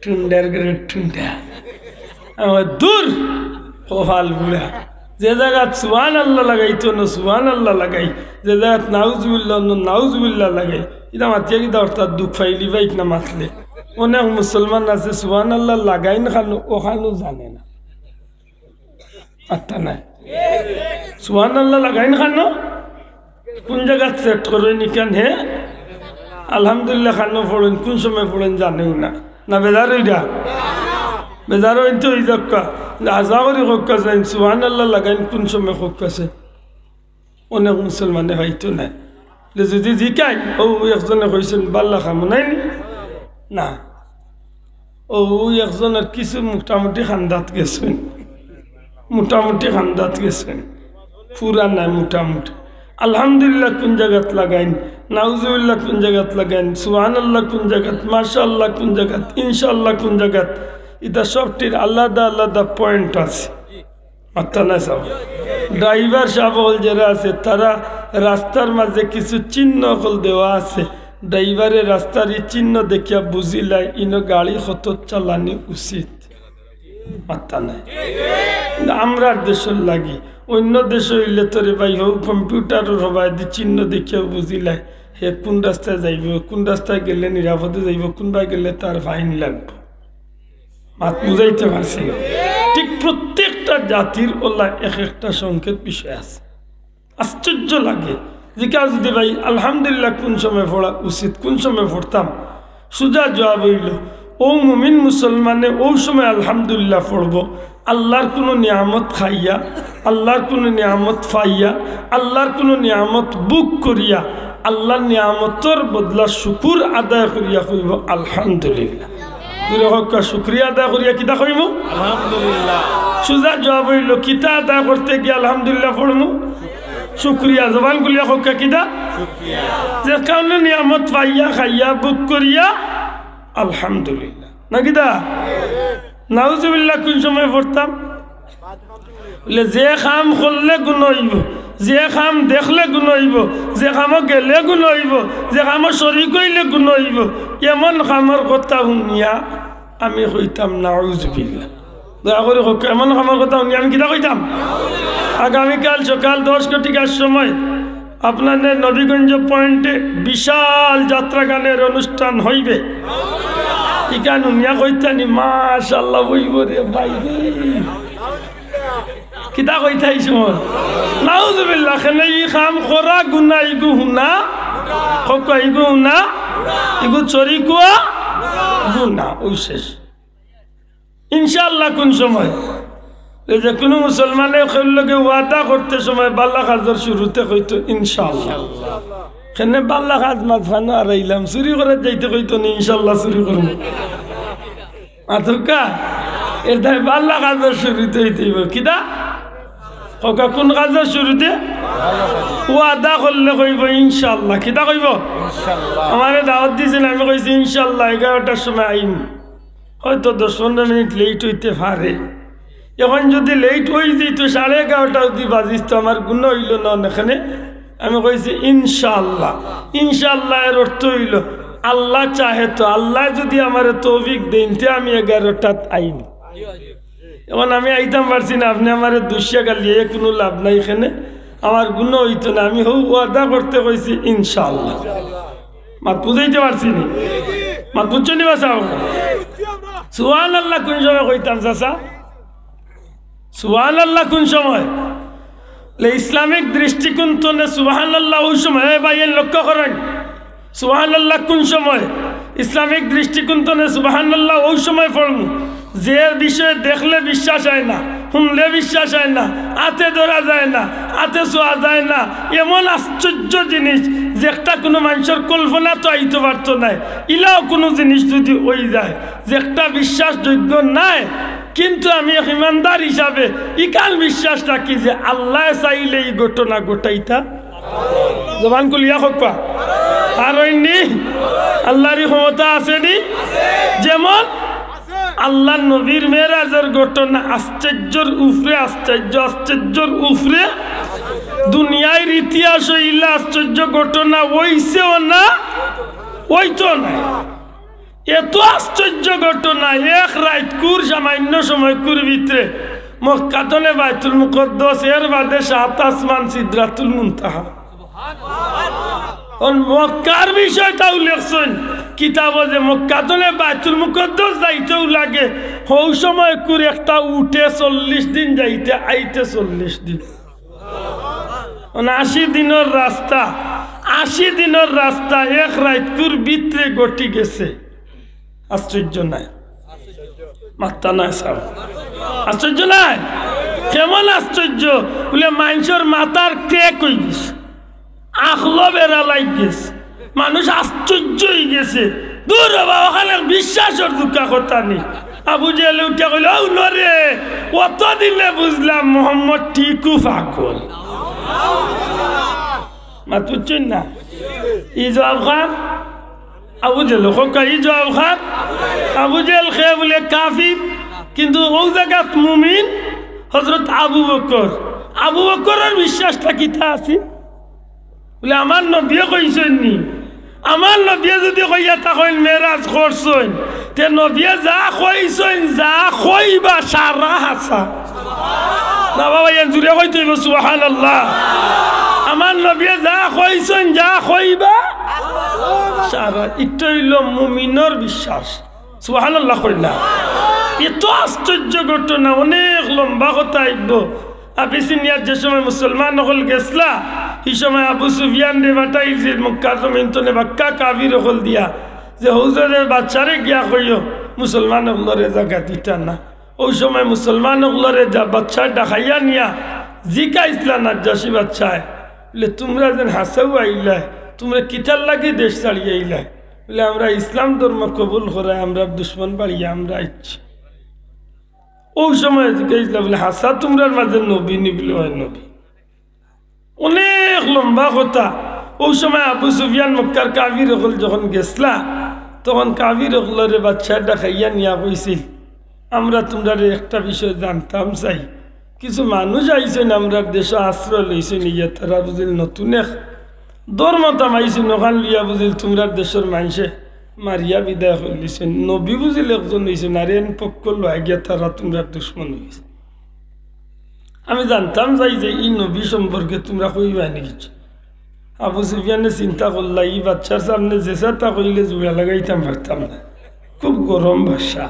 টুন্ডার ঘরর টুন্ডা। আমার দূর, কপাল পুড়া। যে জাগাত সুবহানাল্লাহ লাগাইতো অনো সুবহানাল্লাহ লাগাই, যে জাগাত নাউজুবিল্লাহ অনো নাউজুবিল্লাহ লাগাই। ইতা মাতিয়া কিতা অর্থাৎ দুখ পাইলিবা ইতা মাতলে। অনেক মুসলমান আছে সুবহানাল্লাহ লাগাইন খানো, অখানও জানে না। আত্তা নাই। সুবহানাল্লাহ লাগাইন খানো? কুন জাগাত set করইন ইখান হে? আলহামদুলিল্লাহ খানো পড়ইন, কুন সময় পড়ইন জানেও না। না বেজার অইরা? বেজার অইন তো অই যাউক্কা। আশা করি কউক্কা চাইন, সুবহানাল্লাহ লাগাইন কুন সময় কউক্কা চাইন। অনেক মুসলমানে পাইতো নায়। লে যদি জিকাই, অউ একজনে কইছইন, "বালা কাম নায় নি?" না। অউ একজনর কিছু মোটামুটি খান্দাত গেছইন। মোটামুটি খান্দাত গেছইন। পুরা নায়, মোটামুটি। আলহামদুলিল্লাহ কুন জাগাত লাগাইন, নাউজুবিল্লাহ কুন জাগাত লাগাইন, সুবহানাল্লাহ কুন জাগাত, মাশাআল্লাহ কুন জাগাত, ইনশাআল্লাহ কুন জাগাত, ইতা সবটির আলাদা আলাদা point আছে। মাতইন না চাও। Driver সাব অকল যেরা আছে, তারা রাস্তার মাঝে কিছু চিহ্ন অকল দেওয়া আছে। Driver এ রাস্তার ই চিহ্ন দেখিয়া বুঝিলায়, ইনো গাড়ি কত চালানি উচিত। মাতইন না। কিন্তু আমরার দেশর লাগি, অইন্য দেশো অইলে তো রে ভাই, হউ computer অর হবায়দি চিহ্ন দেখিয়াউ বুঝিলায়, হে কুন রাস্তায় যাইবো, কুন রাস্তায় গেলে নিরাপদে যাইবো, কুনবায় গেলে তার fine লাগবো। মাত বুঝাইতে পারছি? ঠিক প্রত্যেকটা জাতির অলা এক একটা সংকেত বিষয় আছে। আশ্চর্য লাগে। জিকাও যদি ভাই, আলহামদুলিল্লাহ কুন সময় পড়া উচিত, কুন সময় পড়তাম, সুজা জবাব অইলো, অউ মুমিন মুসলমানে অউ সময় আলহামদুলিল্লাহ পড়বো, আল্লার কুনু নিয়ামত খাইয়া, আল্লার কুনু নিয়ামত পাইয়া, আল্লার কুনু নিয়ামত ভোগ করিয়া, আল্লার নিয়ামতর বদলা শুকুর আদায় করিয়া কইবো আলহামদুলিল্লাহ। জোরে কউক্কা, শুকরিয়া আদায় করিয়া কিতা কইমু? আলহামদুলিল্লাহ। সুজা জবাব অইলো, কিতা আদায় করতে গিয়া আলহামদুলিল্লাহ পড়মু? শুকরিয়া। জবান খুলিয়া কউক্কা, কিতা? যে কুনু নিয়ামত পাইয়া, খাইয়া, ভোগ করিয়া, আলহামদুলিল্লাহ। না কিতা? নাউজুবিল্লাহ কুন সময় পড়তাম? বলে, যে কাম করলে গুনা অইবো, যে কাম দেখলে গুনা অইবো, যে কামো গেলে গুনা অইবো, যে কামো শরিক অইলে গুনা অইবো, এমন কামর কথা হুনিয়া আমি কইতাম নাউজুবিল্লাহ। দয়া করি কউক্কা, এমন কামর কথা হুনিয়া আমি কিতা কইতাম? আগামীকাল সকাল দশ ঘটিকার সময় আপনাদের নবীগঞ্জ পয়েন্টে বিশাল যাত্রা গানের অনুষ্ঠান অইবে। ইখান হুনিয়া কইতানি, মাশাআল্লাহ, অইবো রে ভাই রে। কিতা কইতাই সময়? নাউজুবিল্লাহ, কেনে ই কাম করা গুনা, ইগু হুনা, কউক্কা ইগু হুনা, ইগু শরিক অওয়া গুনা, অউ শেষ। ইনশাআল্লাহ কুন সময়? এই যে কুনু মুসলমানে কেউর লগে ওয়াদা করতে সময় বালা কাজর শুরুতে কইতো ইনশাআল্লাহ। কেনে বালা কাজ মাঝখানো আরাইলাম, চুরি করাত যাইতে কইতো নি ইনশাআল্লাহ চুরি করমু। মাতউক্কা, এর দায় বালা কাজর শুরুতে অইতে অইবো। কিতা? কউক্কা কুন কাজর শুরুতে? ওয়াদা করলে কইবো ইনশাআল্লাহ। কিতা কইবো? ইনশাআল্লাহ। আমারে দাওয়াত দিছিল, আমি কইছি ইনশাআল্লাহ এগারোটার সময় আইমু। হয়তো দশ পনেরো মিনিট লেইট অইতে পারে। অখন যুদি লেইট অইযিতো, সাড়ে এগারোটা যুদি বাজিতো, আমার গুনা অইলো না অনে কেনে? আমি কইছি ইনশাআল্লাহ। ইনশাআল্লাহ এর অর্থ অইলো আল্লাহ চাহে তো, আল্লায় যুদি আমারে তৌফিক দেইন তে আমি এগারোটাত আইমু। অখন আমি আইতাম পারছি না, আপনে আমারে দুষিয়া গালিয়ে কুনু লাভ নাই কেনে। আমার গুনা অইতো না, আমি হউ ওয়াদা করতে কইছি ইনশাআল্লাহ। মাত বুঝাইতে পারছি নি? মাত বুঝছো নি বা? সুবহানাল্লাহ কুন সময় কইতাম চাচা? সুবহানাল্লাহ কুন সময়? লে ইসলামিক দৃষ্টিকোণ তনে সুবহানাল্লাহ অউ সময়, এ ভাই, এ লক্ষ্য করইন, সুবহানাল্লাহ কুন সময়? ইসলামিক দৃষ্টিকোণ তনে সুবহানাল্লাহ অউ সময় পড়মু, যে বিষয়ে দেখলে বিশ্বাস অয় না, হুনলে বিশ্বাস অয় না, আতে ধরা যায় না, আতে ছোঁয়া যায় না, এমন আশ্চর্য জিনিস যেটা কুনু মানষর কল্পনাত আইতো পারতো নায়। ইলাও কুনু জিনিস যুদি অইযায় যেটা বিশ্বাসযোগ্য নায়, কিন্তু আমি এক ইমানদার হিসাবে ইখান বিশ্বাস রাখি যে আল্লায় চাইলে ই ঘটনা ঘটাইতা। জবান খুলিয়া কউক্কা। আর অইনি আল্লার ই ক্ষমতা আছে নি? যেমন আল্লার নবীর মেরাজর ঘটনা আশ্চর্যর উপরে আশ্চর্য, আশ্চর্যর উপরে। দুনিয়ার ইতিহাসো ইলা আশ্চর্য ঘটনা অইছেও না, অইতো নায়। এত আশ্চর্য ঘটনা, এক রাইতকুর সামান্য সময়কুর ভিতরে মক্কা তনে বাইতুল মুকাদ্দাস, এর বাদে সাত আসমান সিদরাতুল মুনতাহা। অন মক্কার বিষয়টা উল্লেখ করইন কিতাবো যে মক্কা তনে বাইতুল মুকাদ্দাস যাইতেউ লাগে, হউ সময়কুর একটা উটে চল্লিশ দিন যাইতে, আইতে চল্লিশ দিন। মানে আশি দিনর রাস্তা, আশি দিনর রাস্তা এক রাইতকুর ভিতরে ঘটি গেছে। আশ্চর্য নায়? মাত্তা নায় সাব। আশ্চর্য নায়? কেমন আশ্চর্য? বলে মানষর মাথার ক্র্যাক অইগেছে, আখলো বেড়া লাগিগেছে। মানুষ আশ্চর্য অইগেছে। দূর বাবা, অখান বিশ্বাসর দুকা কথা নি। আবু জেহেলে উঠিয়া কইলো, "ও নরে, অত দিনে বুঝলাম মোহাম্মদ ঠিকউ পাগল।" মাত বুঝছইন না? ই জবাব কার? আবু জেহেল। কউক্কা, ই জবাব কার? আবু জেহেল কে? বলে কাফির, কিন্তু অউ জাগাত মুমিন হযরত আবু বকর। আবু বকরর বিশ্বাসটা কিতা আছিল? বলে, আমার নবীয়ে কইছইন নি? আমার নবীয়ে যুদি কইয়া থাকইন মেরাজ করছইন, তে নবীয়ে যা কইছইন, যা কইবা সারা হাছা। না বাবা, ইয়ান জুরে কইতে অইবো, সুবহানাল্লাহ। আমার নবীয়ে যা কইছইন, যা কইবা সারা। ইটা অইলো মুমিনর বিশ্বাস। সুবহানাল্লাহ কইলা। এত আশ্চর্য ঘটনা, অনেক লম্বা কথা আইবো। আবিসিনিয়াত যে সময় মুসলমান অকল গেছলা, ই সময় আবু সুফিয়ানরে পাঠাইছিল মক্কার জমিন তনে বাক্কা কাফির অকল দিয়া। যে হুজুরে বাদশারে গিয়া কইও, মুসলমান অকলরে জাগা দিতা না। অউ সময় মুসলমান অকলরে যা বাদশায় ডাকাইয়া নিয়া জিকাইছলা নাজ্জাশী বাদশায়, বুলে, "তুমরা যেন হাছাউ আইলায়, তুমরা কিতার লাগি দেশ ছাড়িয়া আইলায়?" বুলে, "আমরা ইসলাম ধর্ম কবুল করায় আমরার দুশমন বাড়িয়া আমরা আইছি।" অউ সময় জিকাইছলা, বুলে, "হাছা তুমরার মাঝে নবী নি?" বুলে, "অয় নবী।" অনেক লম্বা কথা। অউ সময় আবু সুফিয়ান মক্কার কাফির অকল যখন গেছলা, তখন কাফির অকলরে বাদশায় ডাকাইয়া নিয়া কইছিল, "আমরা তুমরারে একটা বিষয় জানতাম চাই। কিছু মানুষ আইছইন, আমরার দেশো আশ্রয় লইছইন, ইয়া তারা বুঝিল নতুন এক ধর্ম তামাইছইন, অখান লইয়া বুঝিল তুমরার দেশর মানষে মারিয়া বিদায় করিলিছইন। নবী বুঝিল একজন অইছইন, আর এন পক্ষ লইয়া গিয়া তারা তুমরার দুশমন অইগেছে।" আমি জানতাম চাই যে ই নবী সম্পর্কে তুমরা কইবায় নি কিছু। আবু সুফিয়ানে চিন্তা করলা, ই বাদশার সামনে যেছা তা কইলে জুড়া লাগাইতাম পারতাম না, খুব গরম বাদশা।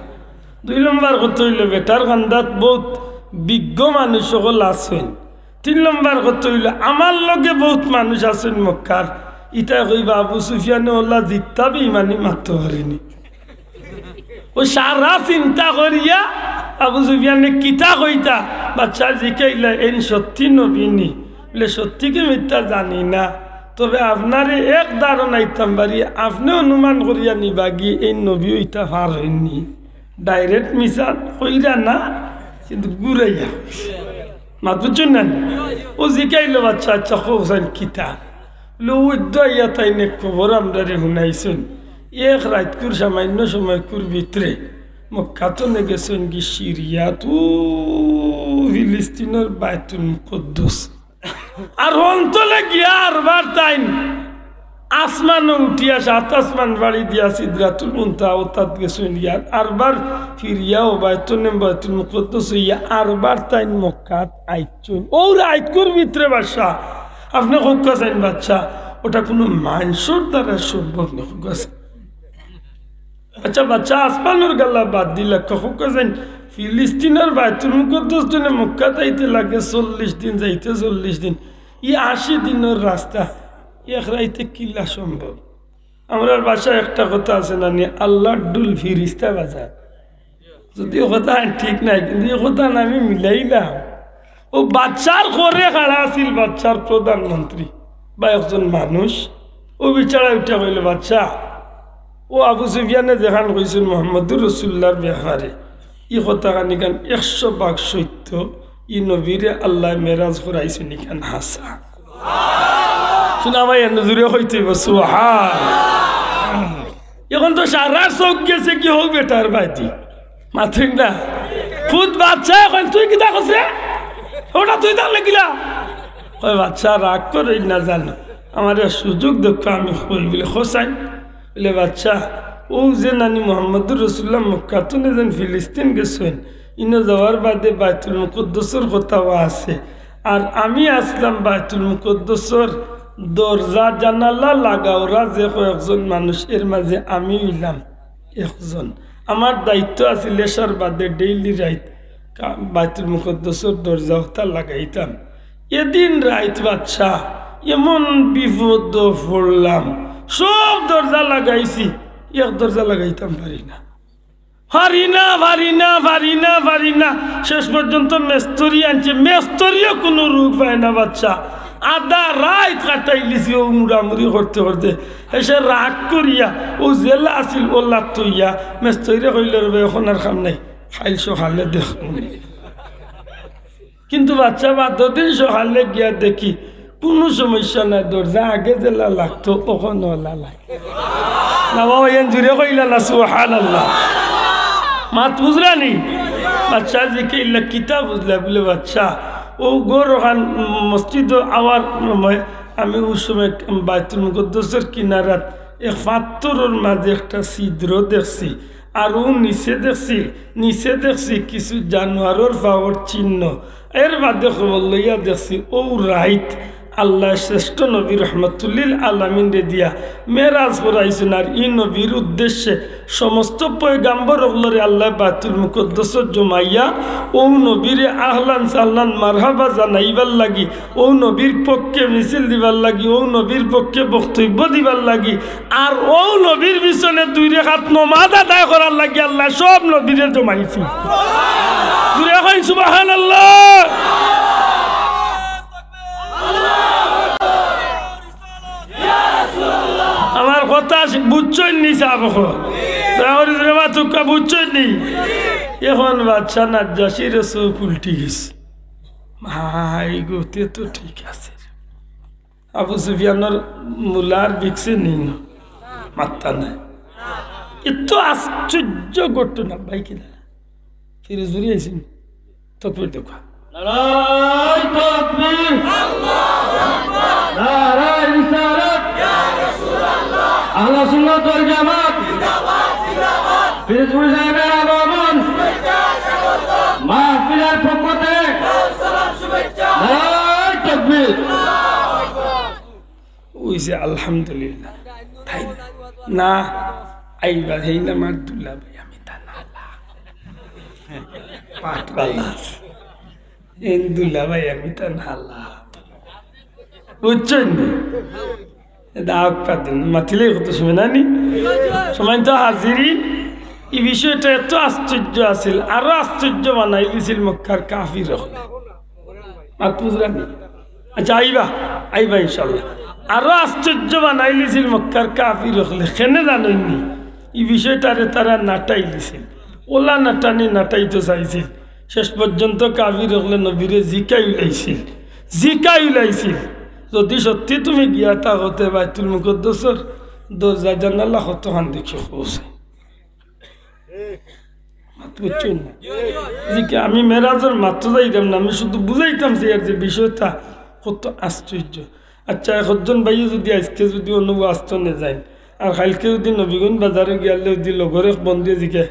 দুই নম্বর কথা অইলো, বেটার কান্দাত বউত বিজ্ঞ মানুষ অকল আছইন। তিন নম্বর কথা অইলো, আমার লগে বউত মানুষ আছইন মক্কার, ইতায় কইবা আবু সুফিয়ানে অলা জিত্তা বেইমানি মাততো পারেনি। অউ সারা চিন্তা করিয়া আবু সুফিয়ানে কিতা কইতা, বাদশায় জিকাইলা, "এইন সত্যি নবী নি?" বুলে, "সত্যি কি মিথ্যা জানি না, তবে আপনারে এক ধারণা দিতাম পারি, আপনে অনুমান করিয়া নিবাগি, এইন নবী অইতা পারইন নি।" Direct মিছা কইরা না, কিন্তু ঘুরাইয়া। মাত বুঝছইন না? অউ জিকাইলো, "বাদশা, আচ্ছা, কও চাইন কিতা?" বুলে, "অউ অদ্য আইয়া তাইন এক খবর আমরারে হুনাইছইন, এক রাইতকুর সামান্য সময়কুর ভিতরে মক্কা তনে গেছইন গি সিরিয়াত, অউ ফিলিস্তিনর বায়তুল মুকদ্দস। আর হনতলে গিয়া আরবার তাইন আসমানো উঠিয়া সাত আসমান বাড়ি দিয়া সিদরাতুল মুনতাহা অতাত গেছইন গিয়া, আরবার ফিরিয়া অউ বায়তুল, বায়তুল মুকদ্দস অইয়া আরবার তাইন মক্কাত আইছইন। অউ রাইতকুর ভিতরে বাদশা, আপনে কউক্কা চাইন বাদশা, অটা কুনু মানষর দ্বারা সম্ভব নি, কউক্কা চাইন।" আচ্ছা, বাদশা আসমানর গাল্লা বাদ দিলা, কউক্কা চাইন, ফিলিস্তিনর বায়তুল মুকদ্দস তনে মক্কাত আইতে লাগে চল্লিশ দিন, যাইতে চল্লিশ দিন, ই আশি দিনর রাস্তা এক রাইতে কিলা সম্ভব? আমরার ভাষায় একটা কথা আছে না নি, "আল্লার ঢুল ফিরিস্তা বাজার।" যদিও কথা ঠিক নায়, কিন্তু ই কথা আমি মিলাইলাম। অউ বাদশার ঘরে খাড়া আছিল বাদশার প্রধানমন্ত্রী বা একজন মানুষ, অউ বেচারায় উঠিয়া কইলো, "বাদশা, অউ আবু সুফিয়ানে যেখান কইছইন মুহাম্মদুর রাসুলুল্লাহর ব্যাপারে, ই কথাখান ইখান একশো ভাগ সত্য, ই নবীরে আল্লায় মেরাজ করাইছইন, ইখান হাছা।" হুনা ভাই, এনে জুরে কইতে অইবো, সুবহান। অখন তো সারার চউখ গেছে গি অউ বেটার বায়দি। মাতইন না। খুদ বাদশায় কইন, "তুই কিতা কছরে? অটা তুই তার লাগিলা?" কয়, "বাদশা, রাগ করইন না জানো, আমারে সুযোগ দেউক্কা, আমি কই।" বুলে, "কও চাইন।" বুলে, "বাদশা, অউ যে নানি মুহাম্মদুর রাসুলুল্লাহ মক্কা তনে যেন ফিলিস্তিন গেছইন, ইনো যাওয়ার বাদে বায়তুল মুকদ্দসর কথাও আছে, আর আমি আছলাম বায়তুল মুকদ্দসর দরজা জানালা লাগাওরা যে কয়েকজন মানুষ, এর মাঝে আমি অইলাম একজন। আমার দায়িত্ব আছিল এশার বাদে ডেইলি রাইত কা-, বায়তুল মুকদ্দসর দরজা অতা লাগাইতাম। এদিন রাইত বাদশা এমন বিপদো পড়লাম, সব দরজা লাগাইছি, এক দরজা লাগাইতাম পারি না।" পারি না, পারি না, পারি না, পারি না। শেষ পর্যন্ত মেস্তরি আনছি, মেস্তরিও কুনু রোগ পায় না বাদশা। আধা রাইত কাটাইলিছি অউ মুড়ামুড়ি করতে করতে। শেষে রাগ করিয়া অউ যেলা আছিল অলাত থইয়া মেস্তরিরে কইলো, "রে বা, অখন আর কাম নাই, কাইল সকালে দেখমুনে।" কিন্তু বাদশা বাদর দিন সকালে গিয়া দেখি কুনু সমস্যা নাই, দরজা আগে যেলা লাগতো অখনো অলা লাগে। না বাবা, এন জুরে কইলা না, সুবহানাল্লাহ। মাত বুঝলা নি? বাদশা জিকাইলা, "কিতা বুঝলা?" বুলে, "বাদশা, অউ ঘর অখান মসজিদো আওয়ার সময় আমি অউ সময় বায়তুল মুকদ্দসর কিনারাত এক পাত্থরর মাঝে একটা ছিদ্র দেখছি, আর অউ নিচে দেখছি, নিচে দেখছি কিছু জানোয়ারর পাওর চিহ্ন। এর বাদে খবর লইয়া দেখছি অউ রাইত আল্লায় শ্রেষ্ঠ নবী রহমাতুল্লিল আলামিনরে দিয়া মেরাজ করাইছইন। আর ই নবীর উদ্দেশ্যে সমস্ত পয়গাম্বর অকলরে আল্লায় বায়তুল মুকাদ্দাসো জমাইয়া অউ নবীরে আহলান সাহলান মারহাবা জানাইবার লাগি, অউ নবীর পক্ষে মিছিল দিবার লাগি, অউ নবীর পক্ষে বক্তব্য দিবার লাগি, আর অউ নবীর পিছনে দুই রেকাত নমাজ আদায় করার লাগি আল্লায় সব নবীরে জমাইছইন। জুরে কইন সুবহানাল্লাহ। আমার কথা বুঝছইন নি সাব অকল? দয়া করি জুরে মাতউক্কা, বুঝছইন নি? অখন বাদশা নাজ্জাশির চউখ উল্টি গেছে। হায় গো, তে তো ঠিক আছে। আবু সুফিয়ানর মুলার বিকছে নি না, মাত্তা নাই। এত আশ্চর্য ঘটনা ভাই, কিতা? ফিরোজপুরি আইছইন, তকবীর দেখো। নারায়ে তাকবীর। নারায়ে রিসালাত। আহলে সুন্নাত ওয়াল জামাত। ফিরোজপুরি সাহেবের আগমন। মাহফিলের পক্ষ থেকে। নারায়ে তাকবীর। অইছে আলহামদুলিল্লাহ। তাই না, আইবা হেই না আমার দুলাভাই, আমি তা নালা। পাঠ ভালা আছে। এই দুলাভাই, আমি তা নালা। বুঝছইন নি? এটা আউক্কা দিন, মাতিলে কত সময় না নি? সম্মানিত হাজিরিন, ই বিষয়টা এত আশ্চর্য আছিল, আরো আশ্চর্য বানাই দিছিল মক্কার কাফির অকলে। মাত বুঝরা নি? আচ্ছা, আইবা, আইবা ইনশাআল্লাহ। আরো আশ্চর্য বানাই দিছিল মক্কার কাফির অকলে। কেনে জানইন নি? ই বিষয়টারে তারা নাটাই দিছিল। অলা নাটানি নাটাইতো চাইছিল। শেষ পর্যন্ত কাফির অকলে নবীরে জিকাই উলাইছিল, জিকাই উলাইছিল, "যদি সত্যি তুমি গিয়া থাকো তে বায়তুল মুকাদ্দাসর দরজা জানালা কতখান দেখি কওছাইন।" মাত বুঝছইন না? জি কি, আমি মেরাজর মাতো যাইতাম না, আমি শুধু বুঝাইতাম চাইয়ার যে বিষয়টা কত আশ্চর্য। আচ্ছা, একজন ভাইয়ে যদি আইজকে যদি অনো ওয়াজ থনে যাইন, আর কাইলকে যদি নবীগঞ্জ বাজারো গিয়ারলে যদি লগর এক বন্ধুয়ে জিকে,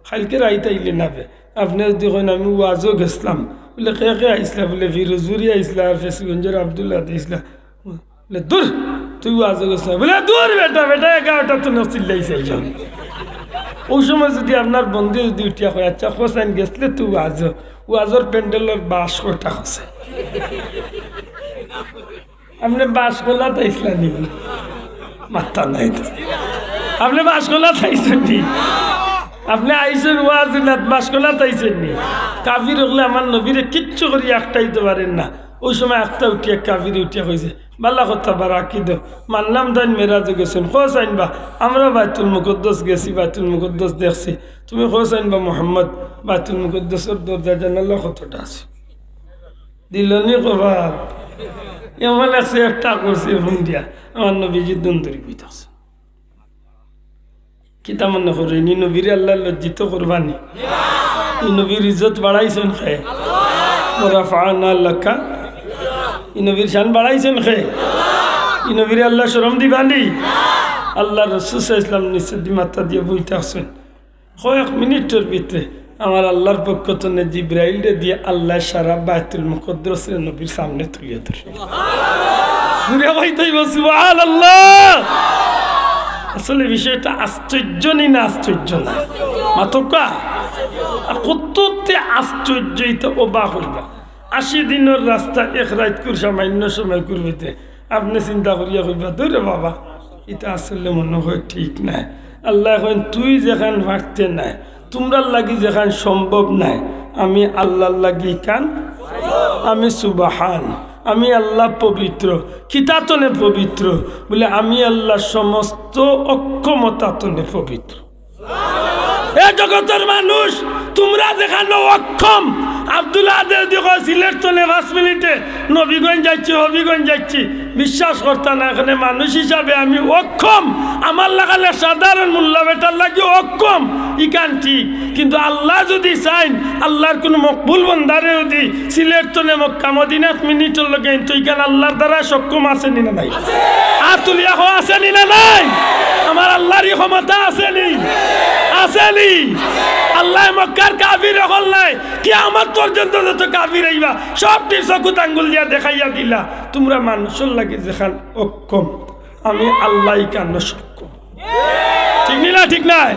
"কাইলকে রাইত আইলে না বে?" আপনে যদি কইন, "আমি ওয়াজো গেছলাম", বুলে, "কে কে আইছলা?" বুলে, "ফিরোজপুরি আইছলা, আর ফেঞ্চুগঞ্জর আব্দুল্লাহ দি আইছলা।" বুলে, "দূর, তুই ওয়াজো গেছলাম।" বুলে, "দূর বেটা, বেটা, এগারোটা তো নখ চিল্লাইছে একজন।" অউ সময় যদি আপনার বন্ধু যদি উঠিয়া কয়, "আচ্ছা, কওছাইন গেছলে তুই ওয়াজো, ওয়াজর প্যান্ডেলর বাঁশ কয়টা আছে?" আপনে বাঁশকলাত আইছলা নি? মাত্তা নাই তো। আপনে বাঁশকলাত আইছইন নি? আপনে আইছইন ওয়াজ হুনাত, বাঁশকলাত আইছইন নি? কাফির অকলে আমার নবীরে কিচ্ছু করি আটকাইতো পারের না। অউ সময় একটা উঠিয়া, কাফিরে উঠিয়া কইছে, "ভালা কথা বা রাখি দেও, মানলাম তাইন মেরাজো গেছইন, কওছাইন বা আমরা বায়তুল মুকাদ্দাস গেছি, বায়তুল মুকাদ্দাস দেখছি, তুমি কওছাইন বা মুহাম্মদ বায়তুল মুকাদ্দাসর দরজা জানালা কতটা আছে?" দিল নি কপাল। এমন লাগছে একটা করছে ফোন দিয়া, আমার নবীজি দুন্দুরি বই থাকছে। কিতা মনে করইন, ই নবীরে আল্লায় লজ্জিত করবা নি? ই নবীর ইজ্জত বাড়াইছইন কে? ওয়া রাফা'না লাকা। ই নবীর শান বাড়াইছইন কে? ই নবীরে আল্লায় শরম দিবা নি? আল্লার রসুল সাল্লাল্লাহু আলাইহি ওয়াসাল্লাম নিচেদি মাথা দিয়া বই থাকছইন। কয়েক মিনিটর ভিতরে আমার আল্লার পক্ষ তনে জিব্রাইলরে দিয়া আল্লায় সারা বায়তুল মুকাদ্দাসরে নবীর সামনে তুলিয়া ধরছইন। জুরে কইতে অইবো, সুবহানাল্লাহ। আসলে বিষয়টা আশ্চর্য নি না আশ্চর্য না? মাতউক্কা। আর কততে আশ্চর্য, ইতা অবাক অইবা। আশি দিনর রাস্তা এক রাইতকুর সামান্য সময়কুর ভিতরে আপনে চিন্তা করিয়া কইবা, "দূর রে বাবা, ইতা আসলে মনে হয় ঠিক নায়।" আল্লায় কইন, "তুই যেখান পারতে নায়, তুমরার লাগি যেখান সম্ভব নায়, আমি আল্লার লাগি ইখান, আমি সুবহান, আমি আল্লাহ পবিত্র।" কিতা তনে পবিত্র? বুলে, "আমি আল্লাহ সমস্ত অক্ষমতা তনে পবিত্র।" এ জগতর মানুষ, তুমরা যেখানো অক্ষম, আব্দুল আহাদে যদি কয় সিলেট তনে পাঁচ মিনিটে নবীগঞ্জ যাইছি, হবিগঞ্জ যাইছি, বিশ্বাস করতা না। এখানে মানুষ হিসাবে আমি অক্ষম, আমার লাখান সাধারণ মুল্লা বেটার লাগি অক্ষম, ইখান ঠিক। কিন্তু আল্লায় যদি চাইন, আল্লার কুনু মকবুল বন্দারে যদি সিলেট তনে মক্কা মদিনাত মিনিটর লগে আনতো, ইখান আল্লার দ্বারা সক্ষম আছে নি না নাই? আত তুলিয়া কও, আছে নি না নাই? আমার আল্লার ই ক্ষমতা আছে নি? আছে নি? আল্লায় মক্কার কাফির অকল নায়, কিয়ামত পর্যন্ত যত কাফির আইবা, সবটির চকুত আঙ্গুল দিয়া দেখাইয়া দিলা, তুমরা মানুষর লাগি যেখান অক্ষম, আমি আল্লাহ ইখানো সক্ষম। ঠিক নি না? ঠিক নায়?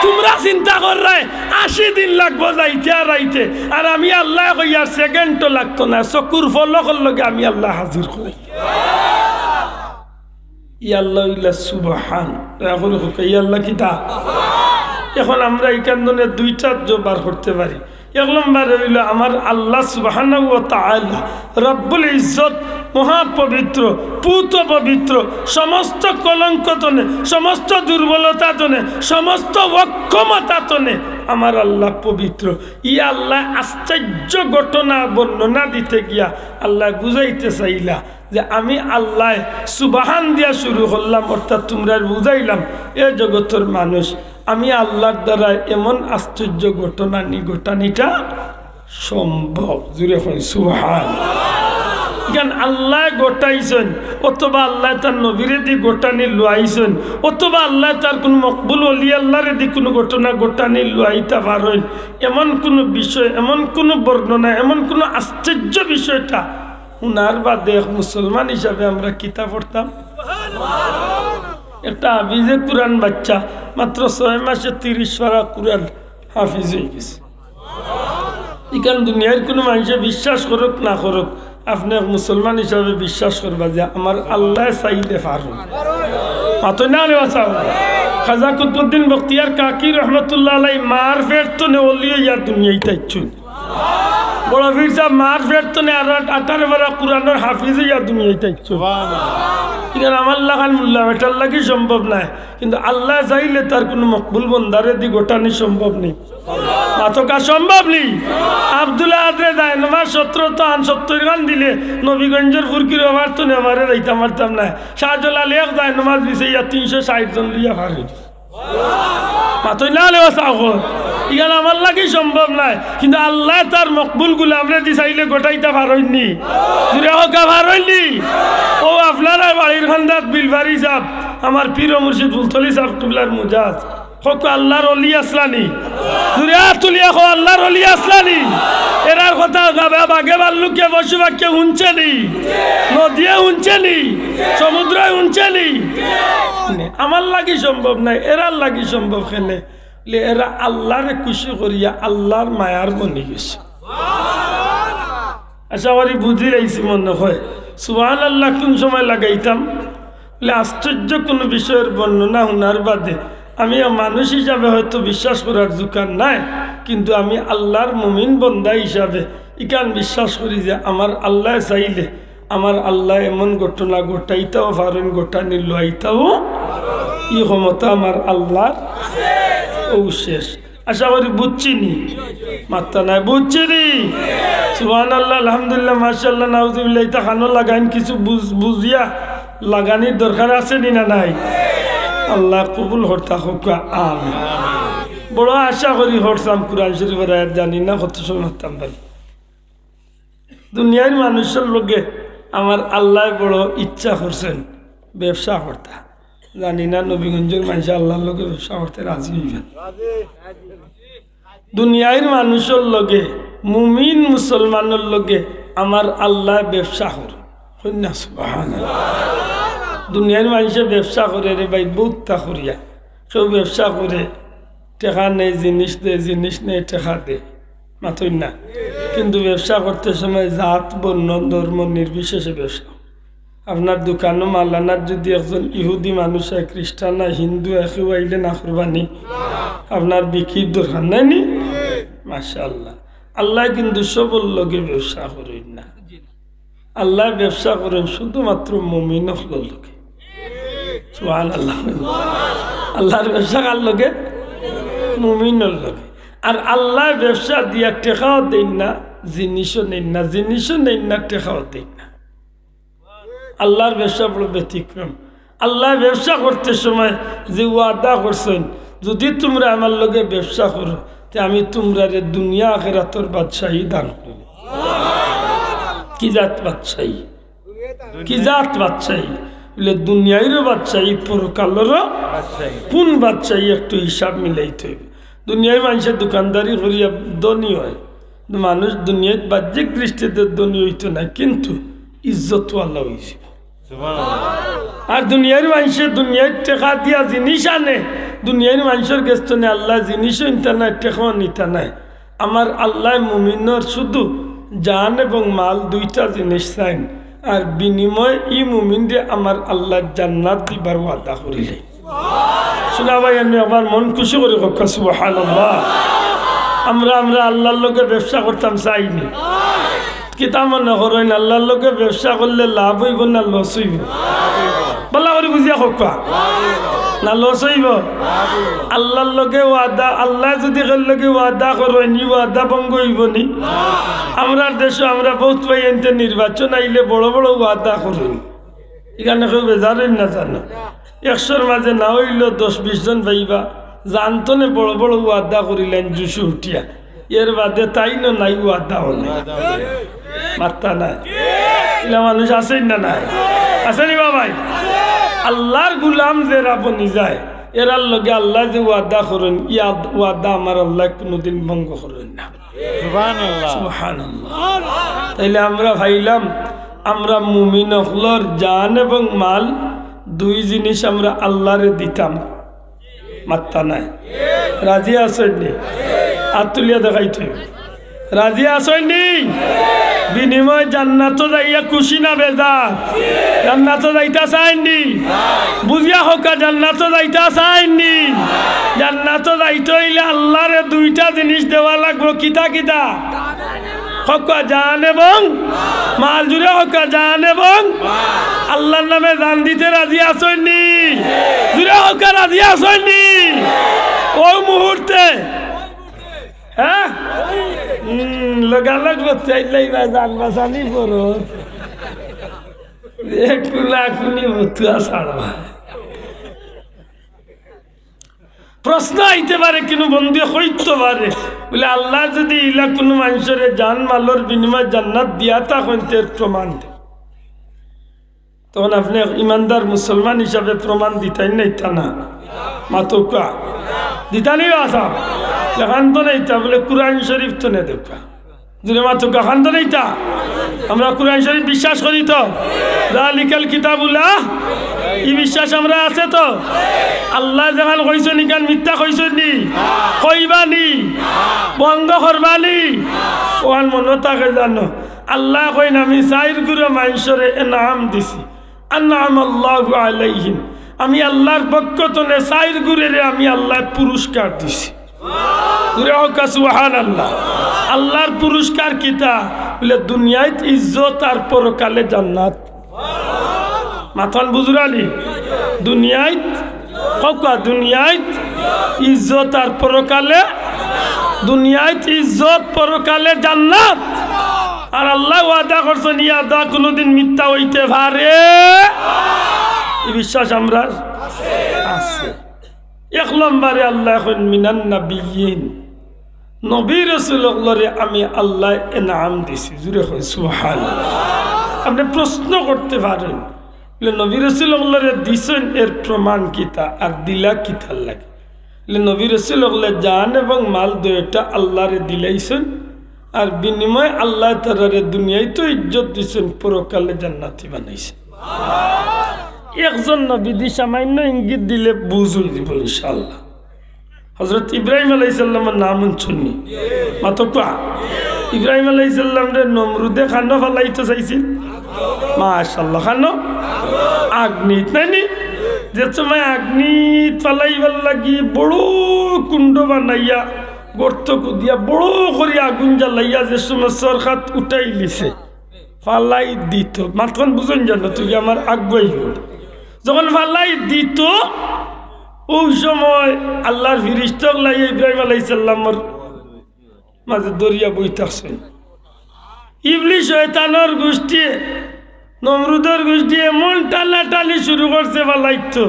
তুমরা চিন্তা কররায়, আশি দিন লাগবো যাইতে আর আইতে, আর আমি আল্লায় কইয়ার সেকেন্ডও লাগতো নায়, চকুর পলকর লগে আমি আল্লায় হাজির করি। ই আল্লাহ অইলা সুবহান। দয়া করি কউক্কা, ই আল্লাহ কিতা? এখন আমরা ইখান থনে দুইটা জবাব করতে পারি। এক নম্বর অইলো আমার আল্লাহ সুবহানাহু ওয়া তাআলা রব্বুল ইজ্জত, মহাপবিত্র, পূত পবিত্র, সমস্ত কলঙ্ক থনে, সমস্ত দুর্বলতা থনে, সমস্ত অক্ষমতা থনে আমার আল্লাহ পবিত্র। ই আল্লায় আশ্চর্য ঘটনা বর্ণনা দিতে গিয়া আল্লায় বুঝাইতে চাইলা যে আমি আল্লায় সুবহান দিয়া শুরু করলাম, অর্থাৎ তুমরারে বুঝাইলাম, এ জগতর মানুষ, আমি আল্লাহর দ্বারা এমন আশ্চর্য ঘটনা নি ঘটানিটা সম্ভব। জুরে কইন সুবহান। ইখান আল্লায় ঘটাইছইন, অথবা আল্লায় তার নবীরে দি ঘটানি লওয়াইছইন, অথবা আল্লায় তার কুনু মকবুল ওলি আল্লাহরে দি কুনু ঘটনা ঘটানি লওয়াইতা পারইন, এমন কুনু বিষয়, এমন কুনু বর্ণনা, এমন কুনু আশ্চর্য বিষয়টা হুনার বাদে এক মুসলমান হিসাবে আমরা কিতা পড়তাম? একটা হাফিজে কুরআন বাচ্চা, মাত্র ছয় মাসে তিরিশ পারা কুরআন হাফিজ অইগেছে। ইখান দুনিয়ার কুনু মানষে বিশ্বাস করউক না করউক, আপনে এক মুসলমান হিসাবে বিশ্বাস করবা যে আমার আল্লায় চাইলে পারইন। মাতইন না রে বাবা। খাজা কুতবুদ্দিন বখতিয়ার কাকি রহমতুল্লাহ আলাই মার পেট থনে ওলি অইয়া দুনিয়াত আইছইন। বড় পীর সাব মার পেট থনে আর আঠারো পারা কুরআনর হাফিজ অইয়া দুনিয়াত আইছইন। ইখান আমার লাখান মোল্লা বেটার লাগি সম্ভব নায়, কিন্তু আল্লায় চাইলে তার কুনু মকবুল বন্দারে দি ঘটানি সম্ভব নি। মাতউক্কা সম্ভব নি? আব্দুল আহাদরে জায়নামাজ সত্তর তো আন সত্তর খান দিলে নবীগঞ্জর ফুরকির ওপার থনে ওপারে যাইতাম পারতাম নায়। শাহজালাল এক জায়নামাজ বিছাইয়া তিনশো ষাইট জন লইয়া পারে। মাতইন না রে বাবা। ইখান আমার লাগি সম্ভব নায়, কিন্তু আল্লায় তার মকবুল গুলামরে দি চাইলে ঘটাইতা পারইন নি। জুরে কউক্কা পারইন নি। অউ আপনারার বাড়ির কান্দাত বিলবাড়ি সাব, আমার পীর ও মুর্শিদ ফুলতলি সাব কিবলার মুজাজ। কউক্কা আল্লাহর ওলি আছলা নি? জুরে আত তুলিয়া কও, আল্লাহর ওলি আছলা নি? এরার কথা বাঘে ভাল্লুকে পশু পাখিয়ে হুনছে নি? নদীয়ে হুনছে নি? সমুদ্রয় হুনছে নি? আমার লাগি সম্ভব নায়, এরার লাগি সম্ভব কেনে? লে এরা আল্লাহরে খুশি করিয়া আল্লাহর মায়ার বনি গেছে। আশা করি বুঝিলাইছি মনে অয়। সুবহানাল্লাহ কুন সময় লাগাইতাম? বলে, আশ্চর্য কুনু বিষয়র বর্ণনা হুনার বাদে আমি মানুষ হিসাবে হয়তো বিশ্বাস করার যোগ্য নায়, কিন্তু আমি আল্লাহর মুমিন বন্দা হিসাবে ইখান বিশ্বাস করি যে আমার আল্লায় চাইলে আমার আল্লায় এমন ঘটনা ঘটাইতাও পারইন, ঘটানি লওয়াইতাও, ই ক্ষমতা আমার আল্লাহর। অউ শেষ। আশা করি বুঝছি নি? মাতরা নায়, বুঝছি নি? সুবহানাল্লাহ, আলহামদুলিল্লাহ, মাশাআল্লাহ, নাউজুবিল্লাহ, ইতা কানো লাগাইন কিছু বুঝ-, বুঝিয়া লাগানির দরকার আছে নি না নাই? আল্লায় কবুল করতা কউক্কা, আমিন। বড় আশা করি করছলাম কুরআন শরীফর আয়াত জানি না কত সময় মাততাম পারি। দুনিয়ার মানুষর লগে আমার আল্লায় বড় ইচ্ছা করছইন ব্যবসা করতা। জানি না নবীগঞ্জর মানষে আল্লাহর লগে ব্যবসা করতে রাজি অইবা। দুনিয়ার মানুষর লগে, মুমিন মুসলমানর লগে আমার আল্লায় ব্যবসা করইন। কইন না সুবহানাল্লাহ। দুনিয়ার মানষে ব্যবসা করে রে ভাই, বউততা করিয়া। কেউ ব্যবসা করে, টেকা নেয়, জিনিস দেয়, জিনিস নেয়, টেকা দেয়। মাতইন না। কিন্তু ব্যবসা করতে সময় জাত, বর্ণ, ধর্ম নির্বিশেষে ব্যবসা। আপনার দোকানো মাল আনার যদি একজন ইহুদি মানুষ আয়, খ্রিস্টান আয়, হিন্দু আয়, কেউ আইলে না করবা নি? আপনার বিক্রির দরকার নাই নি? মাশাআল্লাহ। আল্লায় কিন্তু সবর লগে ব্যবসা করইন না। আল্লায় ব্যবসা করইন শুধুমাত্র মুমিন অকলর লগে। সুবহানাল্লাহ। আল্লাহর ব্যবসা কার লগে? মুমিনর লগে। আর আল্লায় ব্যবসা দিয়া টেকাও দেইন না, জিনিসও নেইন না, জিনিসও নেইন না, টেকাও দেইন না। আল্লাহর ব্যবসা বড় ব্যতিক্রম। আল্লায় ব্যবসা করতে সময় যে ওয়াদা করছইন, যদি তুমরা আমার লগে ব্যবসা করো, তে আমি তুমরারে দুনিয়া আখেরাতর বাদশাহী দান করমু। কি জাত বাদশাহী? কি জাত বাদশাহী? বলে, দুনিয়ারও বাদশাহী, পরকালরও। কুন বাদশাহী? একটু হিসাব মিলাইতে অইবো। দুনিয়ার মানষে দোকানদারি করিয়া ধনী অয়, মানুষ দুনিয়াত বাহ্যিক দৃষ্টিতে ধনী অইতো নায়, কিন্তু ইজ্জতওয়ালা অইযিবো। সুবহানাল্লাহ। আর দুনিয়ার মানষে দুনিয়ার টেকা দিয়া জিনিস আনে, দুনিয়ার মানষর গেছ থনে আল্লায় জিনিসও নিতা নায়, টেকাও নিতা নায়। আমার আল্লায় মুমিনর শুধু জান এবং মাল দুইটা জিনিস চাইন, আর বিনিময়ে ই মুমিনরে আমার আল্লায় জান্নাত দিবার ওয়াদা করিলাইন। শুনা ভাই, আমি আবার মন খুশি করি কউক্কা সুবহানাল্লাহ। আমরা, আমরা আল্লার লগে ব্যবসা করতাম চাইনি। কিতা মনে করইন, আল্লার লগে ব্যবসা করলে লাভ অইবো না লস অইবো? ভালা করি বুঝিয়া কউক্কা। না লস অইবো? আল্লার লগে ওয়াদা, আল্লায় যুদি কেউর লগে ওয়াদা করইন, ই ওয়াদা ভঙ্গ অইবো নি? আমরার দেশো আমরা বউত পাই, এনতে নির্বাচন আইলে বড় বড় ওয়াদা করইন। ইখানে কেউ বেজার অইন না জানো। একশোর মাঝে না অইলেও দশ বিশ জন পাইবা, জান থনে বড় বড় ওয়াদা করিলাইন জুশো উঠিয়া। এর বাদে তাইন নাই, ওয়াদাও নাই। মাত্তা নাই। ইলা মানুষ আছইন না নাই? আছে নি বা ভাই? আল্লার গুলাম যেরা বনি যায়, এরার লগে আল্লায় যে ওয়াদা করইন, ই আদ-, ওয়াদা আমার আল্লায় কুনুদিন ভঙ্গ করইন না। সুবহানাল্লাহ। সুবহানাল্লাহ। তাইলে আমরা পাইলাম, আমরা মুমিন অকলর জান এবং মাল দুই জিনিস আমরা আল্লারে দিতাম। মাত্তা নাই। রাজি আছইন নি? আত তুলিয়া দেখাইতে অইবো। রাজি আছইন নি? বিনিময়ে জান্নাতো যাইয়া খুশি না বেজার? জান্নাতো যাইতা চাইন নি? বুঝিয়া কউক্কা, জান্নাতো যাইতা চাইন নি? জান্নাতো যাইতে অইলে আল্লারে দুইটা জিনিস দেওয়া লাগবো। কিতা কিতা? কউক্কা, জান এবং মাল। জুরে কউক্কা, জান এবং আল্লার নামে জান দিতে রাজি আছইন নি? জুরে কউক্কা, রাজি আছইন নি? অউ মুহূর্তে, হ্যাঁ? হুম, লগালগ করতে আইলাই বা জান বাঁচানি পড়ো। যে কুলা কুলি মতুয়া ছাড়বা। প্রশ্ন আইতে পারে, কুনু বন্ধুয়ে কইতো পারে, বুলে, আল্লায় যুদি ইলা কুনু মানষরে জান মালর বিনিময়ে জান্নাত দিয়া থাকইন, তে এর প্রমাণ দে। তখন আপনে ইমানদার মুসলমান হিসাবে প্রমাণ দিতা নি না দিতা না? মাতউক্কা। দিতা নি বা সাব? লেখান তো নেইতা, বুলে কুরআন শরীফ থনে দেউক্কা। জুরে মাতউক্কা, খান তো নেইতা? আমরা কুরআন শরীফ বিশ্বাস করি তো? যালিকাল কিতাবু লা, ই বিশ্বাস আমরার আছে তো? আল্লায় যেখান কইছইন, ইখান মিথ্যা কইছইন নি? কইবা নি? ভঙ্গ করবা নি? অখান মনো থাকে জানো, আল্লায় কইন, আমি চাইর গুরু মানষরে এনাম দিছি। আনআমাল্লাহু আলাইহিম। আমি আল্লার পক্ষ থনে চাইর গুরুরে আমি আল্লায় পুরস্কার দিছি। জুরে কউক্কা সুবহানাল্লাহ। আল্লার পুরস্কার কিতা? বুলে দুনিয়াইত ইজ্জত আর পরকালে জান্নাত। মাতখান বুঝরা নি? দুনিয়াইত কউক্কা, দুনিয়াইত ইজ্জত আর পরকালে, দুনিয়াইত ইজ্জত, পরকালে জান্নাত। আর আল্লায় ওয়াদা করছইন, ই ওয়াদা কুনুদিন মিথ্যা অইতে পারে? ই বিশ্বাস আমরার আছে। এক নম্বরে আল্লায় কইন, মিনান নাবিয়্যিন, নবী রসুল অকলরে আমি আল্লায় এনাম দিছি। জুরে কইন সুবহানাল্লাহ। আপনে প্রশ্ন করতে পারইন, বুলে, নবী রসুল অকলরে দিছইন, এর প্রমাণ কিতা আর দিলা কিতার লাগি? বুলে, নবী রসুল অকলে জান এবং মাল দুইটা আল্লারে দিলাইছইন, আর বিনিময়ে আল্লায় তারারে দুনিয়াইতো ইজ্জত দিছইন, পরকালে জান্নাতি বানাইছইন। একজন নবীদি সামান্য ইঙ্গিত দিলে বুঝ অইযিবো ইনশাআল্লাহ। হজরত ইব্রাহিম আলাইহিস সালামর নাম হুনছইন নি? মাতউক্কা। ইব্রাহিম আলাইহিস সালামরে নমরুদে কানো ফালাইতো চাইছিল? মাশাআল্লাহ, কানো? আগ্নিত, নায় নি? যে সময় আগ্নিত ফালাইবার লাগি বড় কুণ্ড বানাইয়া, গর্ত খুদিয়া, বড় করি আগুন জ্বালাইয়া যে সময় চরকাত উঠাইলিছে, ফালাই দিতো। মাতখান বুঝইন জানো, তুমি আমার আগুয়াই হইল। যখন ফালাই দিতো, অউ সময় আল্লার ফিরিস্তা অকলে ইব্রাহিম আলাইহিস সালামর মাঝে ধরিয়া বই থাকছইন। ইবলিস শয়তানর গুষ্টিয়ে, নমরুদর গুষ্টিয়ে এমন টানাটানি শুরু করছে ফালাইতো।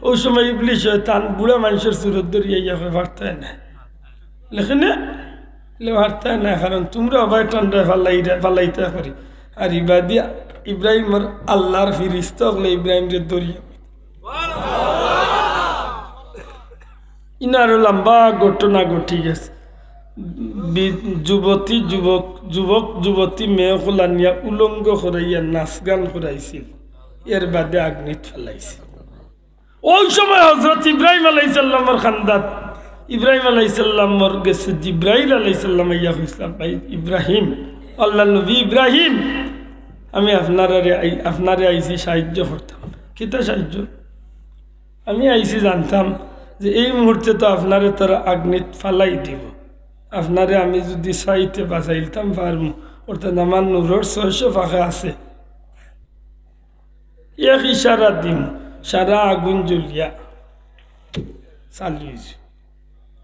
অউ সময় ইবলিস শয়তান বুড়া মানষর সুরত ধরিয়া ইয়া কয়, পারতায় না। লেখে না? লে পারতায় না, কারণ তুমরা অবায় টানরায় ফালাইরা, ফালাইতা করি। আর ইবাদি ইব্রাহিমর আল্লার ফিরিস্তা অকলে ইব্রাহিমরে ধরিয়া। ইনো আরো লম্বা ঘটনা ঘটি গেছে। বি-, যুবতী যুবক, যুবক যুবতী মেয়ে অকল আনিয়া উলঙ্গ করাইয়া নাচ গান করাইছিল, এর বাদে আগ্নিত ফালাইছিল। ওই সময় হযরত ইব্রাহিম আলাইহিস সালামর খান্দাত, ইব্রাহিম আলাইহিস সালামর গেছে জিব্রাইল আলাইহিস সালাম আইয়া কইছলা, "ভাই ইব্রাহিম, আল্লাহর নবী ইব্রাহিম, আমি আপনারে আই-, আপনারে আইছি সাহায্য করতাম।" "কিতা সাহায্য?" "আমি আইছি জানতাম যে এই মুহূর্তে তো আপনারে তারা আগ্নিত ফালাই দিব, আপনারে আমি যদি চাইতে বাঁচাইতাম পারমু, অর্থাৎ আমার নূরর ছয়শো পাখা আছে, এক ইশারা দিমু, সারা আগুন জ্বলিয়া চালু অইছে।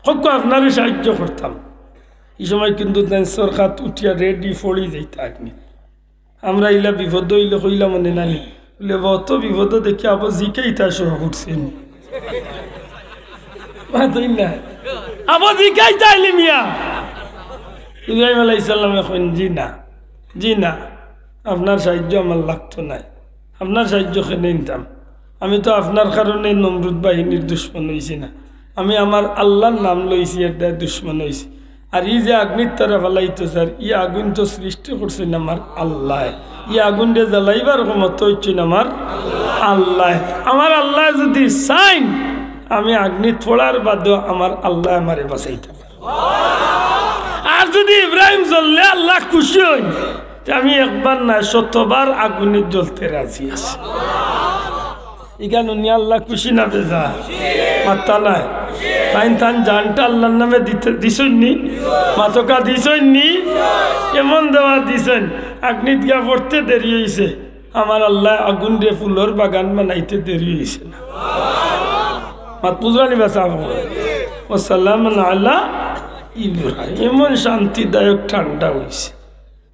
কউক্কা আপনারে সাহায্য করতাম।" এই সময় কিন্তু তাইন সরকাত উঠিয়া রেডি ফড়ি যাইতা আগ্নিত। আমরা ইলা বিপদ অইলে কইলাম মনে নানি, বলে, "অত বিপদ দেখি আবার জিকাইতা শুরু করছেন।" মাতইন না। আবার জিকাইতা আইলি মিয়া। ইব্রাহিম আলাইহিস সালামে কইন, "জি না, জি না, আপনার সাহায্য আমার লাগতো নায়, আপনার সাহায্য কেনে নিতাম? আমি তো আপনার কারণে নমরুদ বাহিনীর দুশমন অইছি না, আমি আমার আল্লাহর নাম লইছি, এর দায় দুশমন অইছি। আর ই যে আগ্নির তারা ফালাইতো স্যার, ই আগুন তো সৃষ্টি করছইন আমার আল্লায়, ই আগুনরে জ্বালাইবার ক্ষমতা অইছইন আমার আল্লায়। আমার আল্লায় যদি চাইন, আমি আগ্নিত পড়ার বাদেও আমার আল্লায় আমারে বাঁচাইতা পারইন। আর যদি ইব্রাহিম জ্বললে আল্লাহ খুশি অইন, তে আমি একবার নায় শতবার আগুনে জ্বলতে রাজি আছি।" ইখান হুনিয়া আল্লাহ খুশি না বেজার? মাত্তা নাই। তাইন তান জানটা আল্লাহর নামে দিতে, দিছইন নি? মাতকা দিছইন নি? এমন দেওয়া দিছইন, আগ্নিত গিয়া পড়তে দেরি অইছে, আমার আল্লাহ আগুনরে ফুলর বাগান বানাইতে দেরি অইছে না। মাত বুঝরা নি বা? "ওয়া সালামান আলা ইব্রাহিম।" এমন শান্তিদায়ক ঠান্ডা অইছে,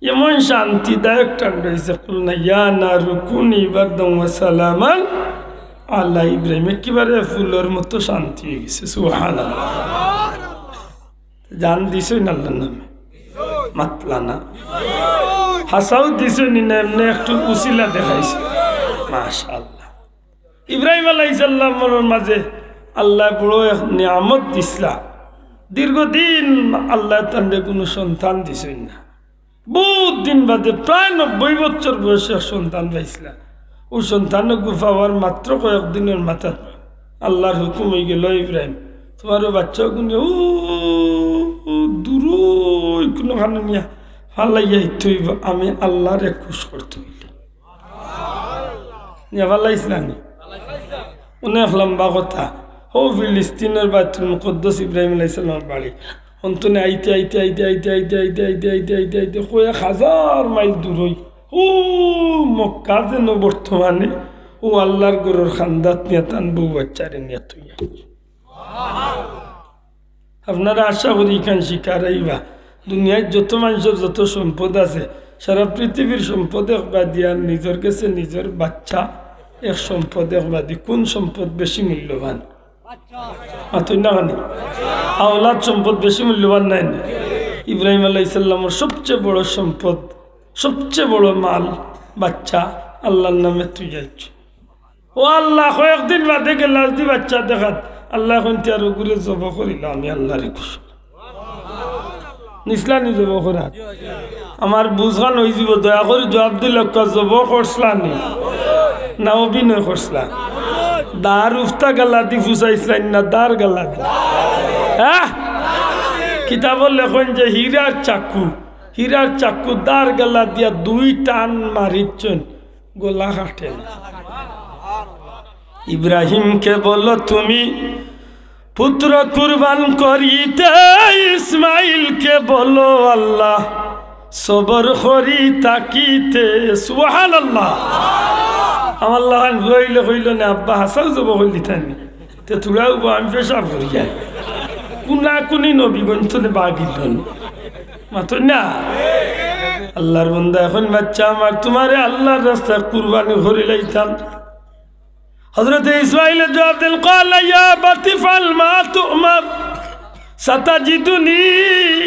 এমন শান্তিদায়ক ঠান্ডা অইছে, "কুলনা ইয়া নারু কুনি বারদান ওয়া সালামান আলা ইব্রাহিম।" একেবারে ফুলর মতো শান্তি অইগেছে। সুবহানাল্লাহ। জান দিছইন আল্লাহর নামে? মাতলা না। হাছাউ দিছইন নি না, এমনে একটু উছিলা দেখাইছে। মাশাআল্লাহ। ইব্রাহিম আলাইহিস সালামর মাঝে আল্লায় বড় এক নিয়ামত দিছলা। দীর্ঘদিন আল্লায় তানরে কুনু সন্তান দিছইন না। বউত দিন বাদে, প্রায় নব্বই বছর বয়সে এক সন্তান পাইছলা। অউ সন্তানগু পাওয়ার মাত্র কয়েক দিনর মাথাত আল্লাহর হুকুম অইগেলো, "ইব্রাহিম, তুমার অউ বাচ্চাগু নিয়া অউ, অউ দূরই কুনুখানো নিয়া ফালাইয়া আইতে অইবো, আমি আল্লাহরে খুশ করতে অইলে।" নিয়া ফালাইছলা নি? অনেক লম্বা কথা। হউ ফিলিস্তিনর বাইতুল মুকাদ্দাস ইব্রাহিম আলাইহিস সালামর বাড়ি। অন্তনে আইতে, আইতে, আইতে, কয়েক হাজার মাইল দূরই। অউ মক্কা যেন বর্তমানে, অউ আল্লাহর ঘরর খান্দাত নিয়া তান বউ বাচ্চারে নিয়া থইয়া। আপনারা আশা করি ইখান শিকার অইবা। দুনিয়াত যত মানষর যত সম্পদ আছে, সারা পৃথিবীর সম্পদ একবাদি আর নিজর গেছে নিজর বাচ্চা এক সম্পদ একবাদি। কুন সম্পদ বেশি মূল্যবান? মাতইন না কেনে? আওলাদ সম্পদ বেশি মূল্যবান নায় নি? ইব্রাহিম আলাইহিস সালামর সবচেয়ে বড় সম্পদ, সবচেয়ে বড় মাল, বাচ্চা আল্লাহর নামে থইয়া আইছইন। ও আল্লাহ, কয়েকদিন বাদে গেলা যদি বাচ্চা দেখাত, আল্লায় কইন, "তে আর অগুরে জবো করিলাও, আমি আল্লাহরে খুশ।" নিছলা নি জবো করাত? আমার বুঝখান অইযিবো, দয়া করি জুয়াব দিলাউক্কা, জবো করছলা নি? না অভিনয় করছলা? দার উফতা গালাদি ফুসাইছলা নি না দার গালাদি? হ্যাঁ? কিতাবো লেখইন যে হীরার চাকু, হীরার চাকু দার গালা দিয়া দুই টান মারিছইন, গলা কাটে না। ইব্রাহিমকে বলো তুমি পুত্র কুরবান করিতে, ইসমাইলকে বলো আল্লাহ সবর করি থাকিতে। সুবহানাল্লাহ। আমার লাখান হুয়াইলে কইলো না, "আব্বা, হাছাউ জবো করিলিতা নি?" তে থুড়া উবা আমি পেশাব করি যাই। কুনা কুনি নবীগঞ্জ তো বাগিল। মাতইন না? আল্লাহর বান্দা, এখন বাচ্চা আমার, তুমারে আল্লাহর রাস্তায় কুরবানি করিলাইতাম। হযরতে ইসমাইলে জুয়াব দিল, "ক্বালা ইয়া আবাতি ইফআল মা তু'মার, সাতাজিদুনি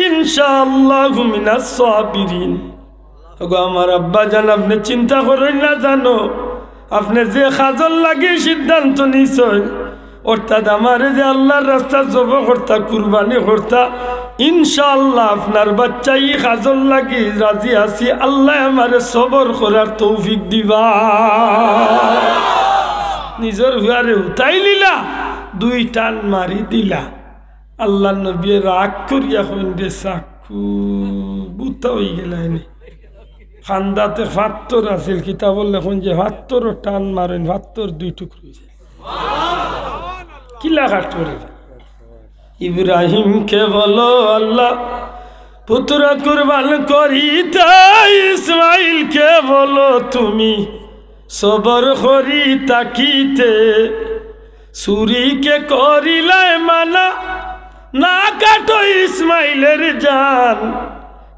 ইনশাআল্লাহু মিনাস সাবিরিন।" ওগো আমার আব্বা জান, আপনে চিন্তা করইন না জানো, আপনে যে কাজর লাগি সিদ্ধান্ত নিছইন, অর্থাৎ আমারে যে আল্লাহর রাস্তাত জবো করতা, কুরবানি করতা, ইনশাআল্লাহ আপনার বাচ্চা ই কাজর লাগি রাজি আছি, আল্লায় আমারে সবর করার তৌফিক দিবা। নিজর ফুয়ারে উঠাইলিলা, দুই টান মারি দিলা। আল্লার নবীয়ে রাগ করিয়া কইন, "রে চাক্কু, বুতা অইগেলায়নি।" কান্দাতে ফাত্তর আছিল, কিতাবো লেখইন যে ফাত্তরও টান মারইন, ফাত্তর দুই টুকরা অইযায়। কিলা কাট করে? ইব্রাহিমকে বলো আল্লাহ পুত্র কুরবান করিতে, ইসমাইলকে বলো তুমি সবর করি থাকিতে। ছুরিকে করিলায় মানা, না কাটো ইসমাইলের জান।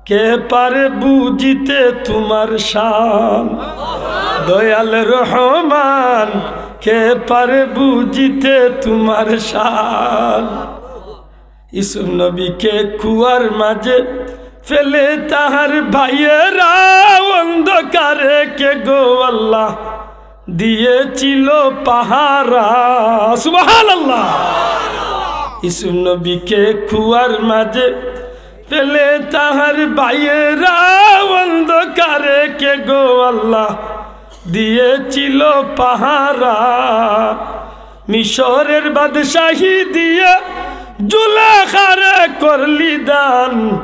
কে পারে বুঝিতে তোমার শান, দয়াল রহমান, কে পারে বুঝিতে তোমার শান। ইউসুফ নবীকে কুয়ার মাঝে ফেলে তাহার ভাইয়েরা অন্ধকারে কে গো আল্লাহ দিয়েছিল পাহারা। সুবহানাল্লাহ। ইউসুফ নবীকে কুয়ার মাঝে ফেলে তাহার ভাইয়েরা অন্ধকারে কে গো আল্লাহ দিয়েছিল পাহারা। মিশরের বাদশাহী দিয়ে জুলেখারে করলি দান,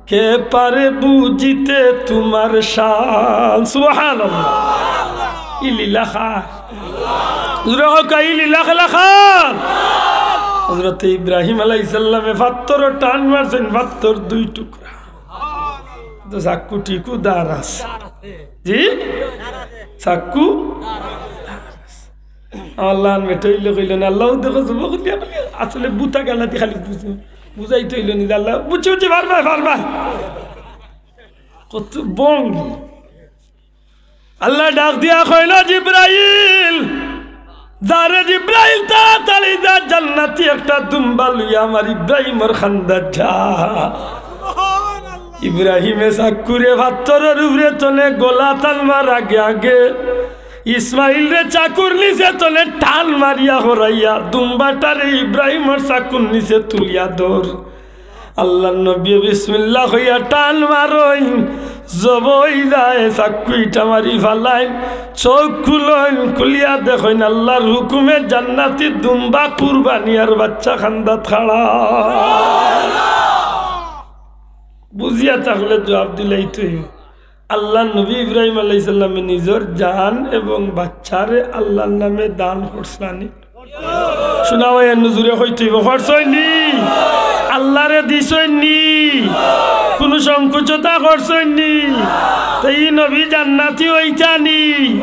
কে পারে বুঝিতে তোমার শান। সুবহানাল্লাহ। ই লীলা কার? জোরে কউক্কা, ই লীলা খেলা কার? হযরতে ইব্রাহিম আলাইহিস সালামে ফাত্তরও টান মারছইন, ফাত্তর দুই টুকরা। তো চাক্কু টিকু দার আছে। জি? চাক্কু? আল্লাহ আন বেটা অইলে কইল না, আল্লাহ দেখো যুবক দিয়া বলি, আসলে বুতা গালাতি খালি বুঝ-, বুঝাইতে অইল নি যে আল্লাহ বুঝছি, বুঝছি, পারবায়, পারবায়। কত বং। আল্লায় ডাক দিয়া কইল, "জিব্রাইল, যা রে জিব্রাইল, তাড়াতাড়ি যা, জান্নাতি একটা দুম্বা লইয়া আমার ইব্রাহিমর কান্দাত যা।" ইব্রাহিমে চাক্কুরে ফাত্তরর উপরে তনে গলা টানবার আগে আগে ইসমাইলরে চাক্কুর নিচে তনে টান মারিয়া হরাইয়া দুম্বাটারে ইব্রাহিমর চাক্কুর নিচে তুলিয়া ধর। আল্লার নবীয়ে বিসমিল্লাহ কইয়া টান মারইন, জবো অইযায়, চাক্কু ইটা মারি ফালাইন, চউখ খুলইন, খুলিয়া দেখইন আল্লার হুকুমে জান্নাতি দুম্বা কুরবানিয়ার বাচ্চা কান্দাত খাড়া। বুঝিয়া থাকলে জুয়াব দিলাইতো অইবো। আল্লার নবী ইব্রাহিম আলাইহিস সালামে নিজর জান এবং বাচ্চারে আল্লার নামে দান করছইন নি? শুনা ভাই, এর নজরে কইতে অইবো, করছইন নি? আল্লারে দিছইন নি? কুনু সংকোচতা করছইন নি? তে ই নবী জান্নাতি অইতা নি?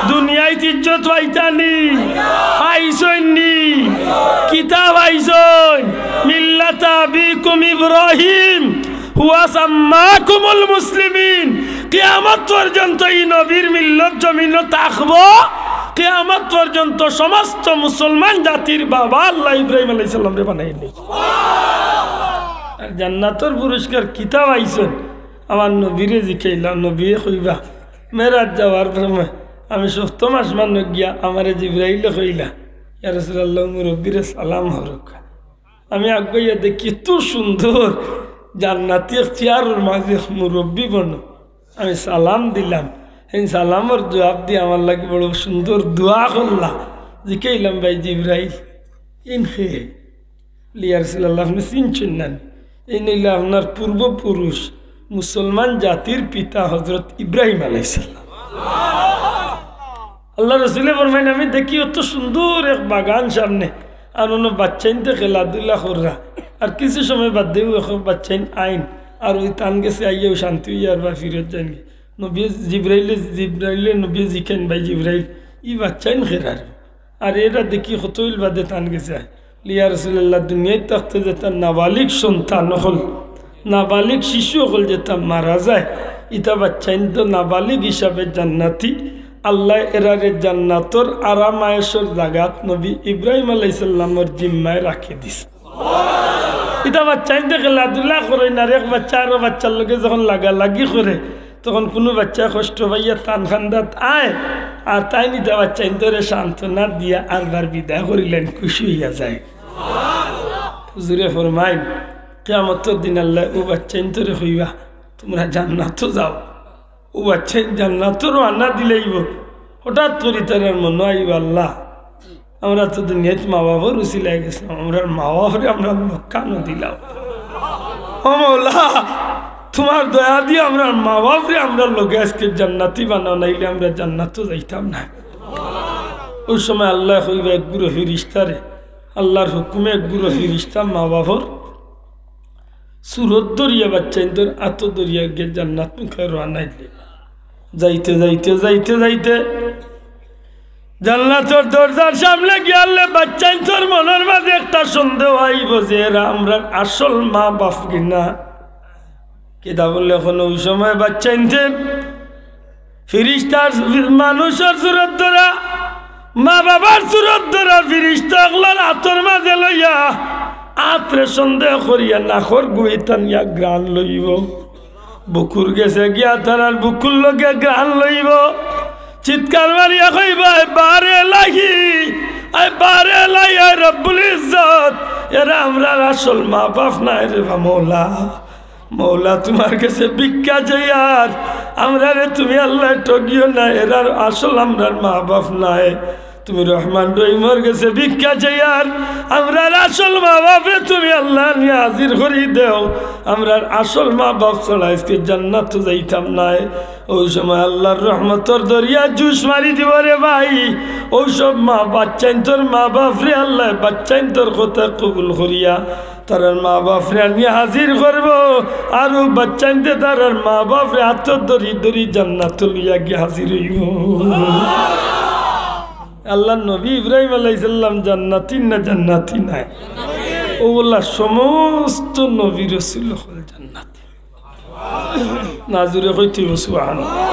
দুনিয়াইত ইজ্জত পাইতা নি? পাইছইন নি? কিতা পাইছইন? মিল্লাতা আবিকুম ইব্রাহিম হুয়া সাম্মাকুমুল মুসলিমিন। কিয়ামত পর্যন্ত ই নবীর মিল্লত জমিনো থাকবো। কিয়ামত পর্যন্ত সমস্ত মুসলমান জাতির বাবা আল্লাহ ইব্রাহিম আলাইহিস সালামরে বানাইলে। আর জান্নাতর পুরস্কার কিতা পাইছইন? আমার নবীরে জিকাইলা, নবীয়ে কইবা, মেরাজ যাওয়ার সময় আমি সপ্তম আসমানো গিয়া আমারে জিব্রাইলে কইলা, "ইয়া রাসূলুল্লাহ, মুরব্বিরে সালাম হরক।" আমি আগুয়াইয়া দেখি এত সুন্দর জান্নাতি এক চেয়ারর মাঝে এক মুরব্বি বনো। আমি সালাম দিলাম, হেন সালামর জুয়াব দি আমার লাগি বড় সুন্দর দোয়া করলা। জিকাইলাম, "ভাই জিব্রাইল, ইন কে?" "ইয়া রাসূলুল্লাহ, আপনে চিনছইন না নি? ইন অইলা আপনার পূর্বপুরুষ, মুসলমান জাতির পিতা হযরত ইব্রাহিম আলাইহিস সালাম।" আল্লার রসুলে ফরমাইন, "আমি দেখি অত সুন্দর এক বাগান সামনে, আর অনো বাচ্চাইন্তে খেলাধুলা কররা, আর কিছু সময় বাদেউ এক বাচ্চাইন আইন, আর অউ তান গেছে আইয়াউ শান্তি অইয়া আর বা ফিরত যাইন।" নবী জিব্রাইলে, জিব্রাইলে নবী জিকাইন, "ভাই জিব্রাইল, ই বাচ্চাইন খেরার?" আর এরা দেখি কতইল বাদে তান গেছে আয়। "ইয়া রাসূলুল্লাহ, দুনিয়াত থাকতে যেতা নাবালিগ সন্তান অকল, নাবালিগ শিশু অকল যেতা মারা যায়, ইতা বাচ্চাইন তো নাবালিগ হিসাবে জান্নাতি। আল্লায় এরারে জান্নাতর আরাম আয়েশর জাগাত নবী ইব্রাহিম আলাইহিস সালামর জিম্মায় রাখি দিছে।" ইতা বাচ্চাইন্তে খেলাধুলা করইন, আর এক বাচ্চা আরো বাচ্চার লগে যখন লাগালাগি করে, তখন কুনু বাচ্চায় কষ্ট পাইয়া তান কান্দাত আয়, আর তাইন ইতা বাচ্চাইন্তরে সান্ত্বনা দিয়া আরবার বিদায় করিলাইন, খুশি অইয়া যায়। হুজুরে ফরমাইন, কিয়ামতর দিন আল্লায় অউ বাচ্চাইন্তরে কইবা, "তুমরা জান্নাতো যাও।" অউ বাচ্চাইন জান্নাতো রওয়ানা দিলাইবো। হঠাৎ করি তারার মনো আইবো, "আল্লাহ, আমরা তো দুনিয়াত মা-বাফর উছিলায় গেছলাম, আমরার মা-বাফরে আমরার লগে কেনে দিলাও? ও মওলা, তুমার দয়া দি আমরার মা-বাফরে আমরার লগে আইজকে জান্নাতি বানাও, নাইলে আমরা জান্নাতো যাইতাম নায়।" অউ সময় আল্লায় কইবা এক গুরু ফিরিস্তারে, আল্লার হুকুমে এক গুরু ফিরিস্তা মা-বাফর সুরত ধরিয়া, বাচ্চাইন্তর আতো ধরিয়া গিয়া জান্নাত মুখে রওয়ানা দিলে। যাইতে যাইতে যাইতে যাইতে জান্নাতর দরজার সামনে গিয়ালে বাচ্চাইন্তর মনর মাঝে একটা সন্দেহ আইবো যে এরা আমরার আসল মা-বাফ কিনা। কিতা বলে, অখন অউ সময় বাচ্চাইন্তে ফিরিস্তার, মানুষর সুরত ধরা, মা-বাফর সুরত ধরা, ফিরিস্তা অকলর আতর মাঝে লইয়া, আতরে সন্দেহ করিয়া নাকর গুড়ি টানিয়া ঘ্রাণ লইবো। বুকুর গেছে গিয়া তারার বুকুর লগে ঘ্রাণ লইবো। চিৎকার মারিয়া কইবো, "আয় বারে এলাহি, আয় বারে এলাহি, আয় রব্বুল ইজ্জত, এরা আমরার আসল মা-বাফ নায় রে বা মওলা।" মওলা, তুমার গেছে ভিক্ষা চাইয়ার, আমরারে তুমি আল্লায় ঠগিও না, এরার আসল আমরার মা-বাফ নায়। তুমি রহমান রহিমর গেছে ভিক্ষা চাইয়ার, আমরার আসল মা-বাফরে তুমি আল্লায় আনিয়া হাজির করি দেও। আমরার আসল মা-বাফ ছাড়া আইজকে জান্নাতো যাইতাম নায়। অউ সময় আল্লার রহমতর দরিয়া জুশ মারি দিবো রে ভাই। অউ সব মা বাচ্চাইন্তর মা-বাফরে আল্লায় বাচ্চাইন্তর কথা কবুল করিয়া তারার মা-বাফরে আনিয়া হাজির করবো, আর অউ বাচ্চাইন্তে তারার মা-বাফরে আতো ধরি ধরি জান্নাতো লইয়া গিয়া হাজির অইবো। আল্লার নবী ইব্রাহিম আলাইহিস সালাম জান্নাতি না জান্নাতি নায়? অউ বলা সমস্ত নবী রসুল অকল জান্নাতি। না জুরে কইতে অইবো সুবহানাল্লাহ।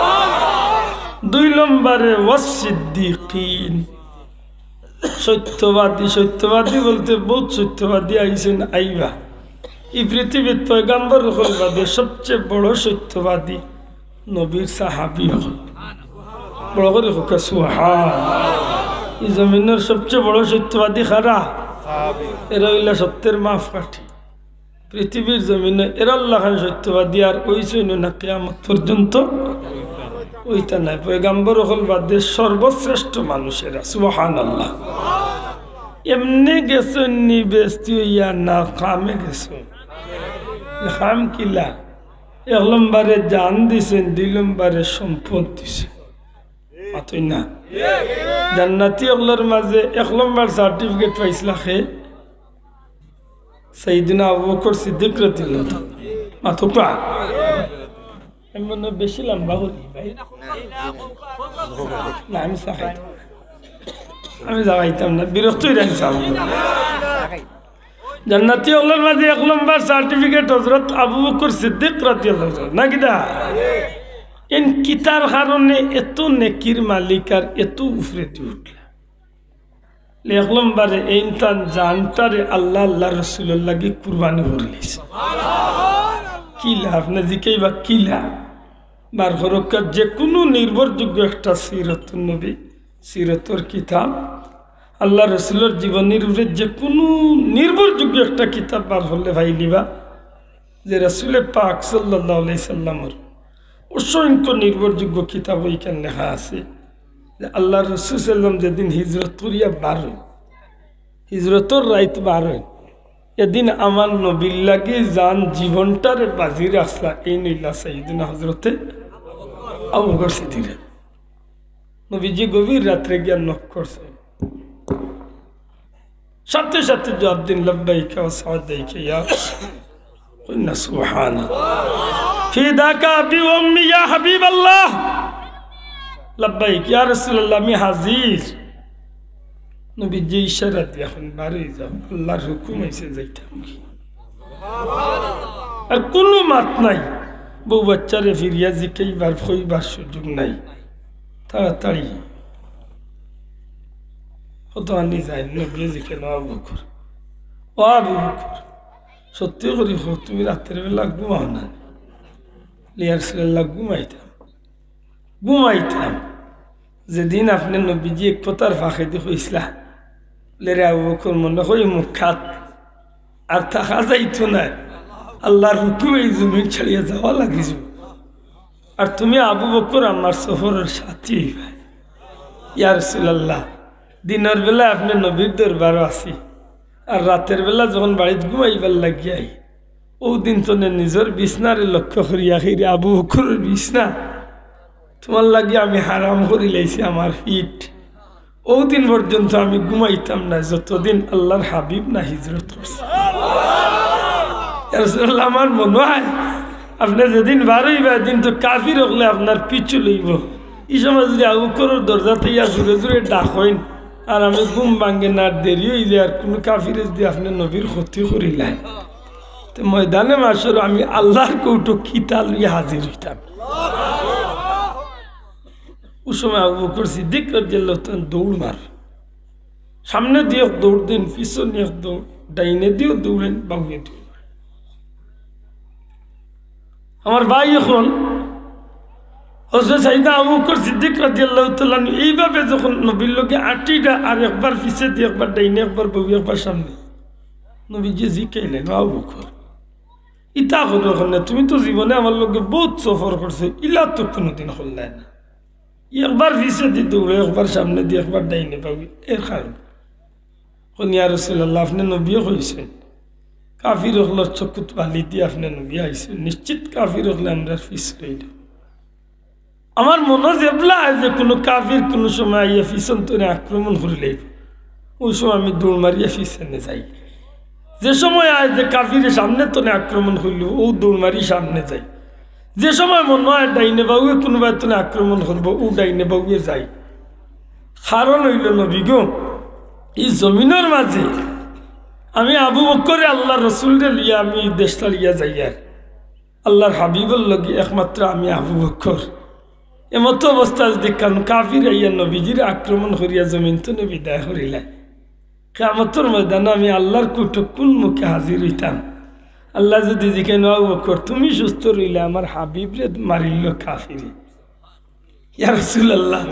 দুই নম্বরে ওয়াস সিদ্দিকিন। সত্যবাদী, সত্যবাদী বলতে বউত সত্যবাদী আইছইন, আইবা। ই পৃথিবীত পয়গাম্বর অকল বাদে সবচে বড় সত্যবাদী নবীর সাহাবী অকল। বড় করি কউক্কা সুবহান। ই জমিনর সবচে বড় সত্যবাদী কারা? এরা অইলা সত্যর মাপকাঠি। পৃথিবীর জমিনো এরার লাখান সত্যবাদী আর অইছইন না কিয়ামত পর্যন্ত অইতা নায়। পয়গাম্বর অকল বাদে সর্বশ্রেষ্ঠ মানুষ এরা। সুবহানাল্লাহ। এমনে গেছইন নি বেহেস্তি অইয়া, না কামে গেছইন? কাম কিলা? এক নম্বরে জান দিছইন, দুই নম্বরে সম্পদ দিছইন। মাতইন না। জান্নাতি অকলর মাঝে এক নম্বর certificate পাইছলা কে? সাইয়েদুনা আবু বকর সিদ্দিক রাদিয়াল্লাহু তাআলা। মাতউক্কা। আমি মনে অয় বেশি লম্বা করি ভাই। না, আমি চাবাইতাম না। আমি চাবাইতাম না, বিরক্ত অইরা আমি চাবাইতাম না। জান্নাতি অকলর মাঝে এক নম্বর certificate হযরত আবু বকর সিদ্দিক রাদিয়াল্লাহু তাআলা। না কিতা? এইন কিতার কারণে এত নেকির মালিক আর এত উপরেদি উঠলা? এক নম্বরে এইন তান জানটারে আল্লাহ, আল্লাহর রসুলর লাগি কুরবানি করিলিছে। কিলা? আপনে জিকাইবা কিলা? বার করউক্কা, যেকুনু নির্ভরযোগ্য একটা সিরতুন নবী, সিরতর কিতাব, আল্লাহর রসুলর জীবনীর উপরে যেকুনু নির্ভরযোগ্য একটা কিতাব বার করলে পাইলিবা যে রাসূলে পাক সাল্লাল্লাহু আলাইহি সাল্লামর অসংখ্য নির্ভরযোগ্য কিতাব অইখান লেখা আছে যে আল্লাহর রসুল সাল্লাম যেদিন হিজরত করিয়া বার অইন, হিজরতর রাইত বার অইন, এদিন আমার নবীর লাগি জান জীবনটারে বাজি রাখলা, এইন অইলা সাইয়েদুনা হযরতে আবু বকর সিদ্দিক। নবীজি গভীর রাত্রে গিয়া knock করছে। সাথে সাথে জবাব দিন, "লাব্বাইকা ওয়া সাদাইকা ইয়া রাসূলুল্লাহ।" কইন না সুবহানাল্লাহ। "ফিদাকা আবি ওয়া উম্মি ইয়া হাবিবাল্লাহ।" "লাব্বাইক ইয়া রাসূলুল্লাহ, আমি হাজির।" নবীজি ইশারা দিয়া কইন, "বার অই যাও, আল্লাহর হুকুম অইছে, যাইতাম কি?" আর কুনু মাত নাই। বউ বাচ্চারে ফিরিয়া জিকাইবার, কইবার সুযোগ নাই। তাড়াতাড়ি কতখানি যাইন, নবীয়ে জিকাইন, "ও আবু বকর, ও আবু বকর, সত্যি করি কও, তুমি রাতের বেলা ঘুমাও না?" "ইয়া রাসূলুল্লাহ, ঘুমাইতাম।" "ঘুমাইতাম?" যেদিন আপনে নবীজি এক কথার ফাঁকেদি কইছলা, বলে, "রে আবু বকর, মনো কয় মুখাত আর থাকা যাইতো নায়।" আল্লার হুকুমে ই জমিন ছাড়িয়া যাওয়া লাগিযিবো। আর তুমি আবু বকর আমার সফরর সাথী অইবায়। ইয়া রাসুলাল্লাহ, দিনর বেলা আপনে নবীর দরবারো আছি, আর রাতের বেলা যখন বাড়িত ঘুমাইবার লাগিয়া আই, অউ দিন তনে নিজর বিছনারে লক্ষ্য করিয়া কইরে, আবু বকরর বিছনা, তুমার লাগি আমি হারাম করিলাইছি আমার পিঠ। অউ দিন পর্যন্ত আমি ঘুমাইতাম না, যতদিন আল্লার হাবিব না হিজরত করছে। ইয়া রাসুলাল্লাহ, আমার মনো অয় আপনে যেদিন বার অইবা, এদিন তো কাফির অকলে আপনার পিছু লইবো। ই সময় যুদি আবু বকরর দরজা থাকি জুরে জুরে ডাকইন, আর আমি ঘুম ভাঙ্গে না, আর দেরি অইযায়, আর কুনু কাফিরে যুদি আপনে নবীর ক্ষতি করিলায়, তে ময়দানে মাশরো আমি আল্লার কৌটো কিতা লইয়া হাজির অইতাম? অউ সময় আবু বকর সিদ্দিক রাদিয়াল্লাহু তাআলা দৌড় মার, সামনেদি এক দৌড় দেইন, পিছনেদি এক দৌড়, ডাইনেদিও দৌড় দেইন, বাউয়েদিও। আমার ভাই, অখন হযরত সাইয়েদনা আবু বকর সিদ্দিক রাদিয়াল্লাহু তাআলা আনহু এইভাবে যখন নবীর লগে আটিরা, আর একবার পিছেদি, একবার ডাইনে, একবার বাউয়ে, একবার সামনে, নবীজিয়ে জিকাইলেন, "আবু বকর, ইতা করো কেনে? তুমি তো জীবনে আমার লগে বউত সফর করছো, ইলা তো কুনুদিন করলায় না। একবার পিছেদি দৌড়ো, একবার সামনেদি, একবার ডাইনে বাউয়ে, এর কারণ?" কইন, "ইয়া রাসুলাল্লাহ, আপনে নবীয়ে কইছইন, কাফির অকলর চকুত বালি দি আপনে নবী আইছইন, নিশ্চিত কাফির অকলে আমরার পিছ লইলো। আমার মনো যেবলা অয় যে কুনু কাফির কুনু সময় আইয়া পিছন তনে আক্রমণ করিলাইবো, অউ সময় আমি দৌড় মারিয়া পিছনে যাই। যে সময় অয় যে কাফিরে সামনে তনে আক্রমণ করিলো, অউ দৌড় মারি সামনে যাই। যে সময় মনো অয় ডাইনে বাউয়ে কুনুবায় তনে আক্রমণ করবো, অউ ডাইনে বাউয়ে যাই।" কারণ অইলো, নবী গো, ই জমিনর মাঝে আমি আবু বকরে আল্লার রসুলরে লইয়া আমি ই দেশ ছাড়িয়া যাইয়ার, আল্লার হাবিবর লগে একমাত্র আমি আবু বকর। এমতো অবস্থা যুদি কুনু কাফির আইয়া নবীজিরে আক্রমণ করিয়া জমিন তনে বিদায় করিলায়, কিয়ামতর ময়দানো আমি আল্লার কৌটো কুন মুখে হাজির অইতাম? আল্লায় যুদি জিকাইন, "আবু বকর, তুমি সুস্থ রইলায়, আমার হাবিবরে মারিলো কাফিরে।" ইয়া রাসুলাল্লাহ,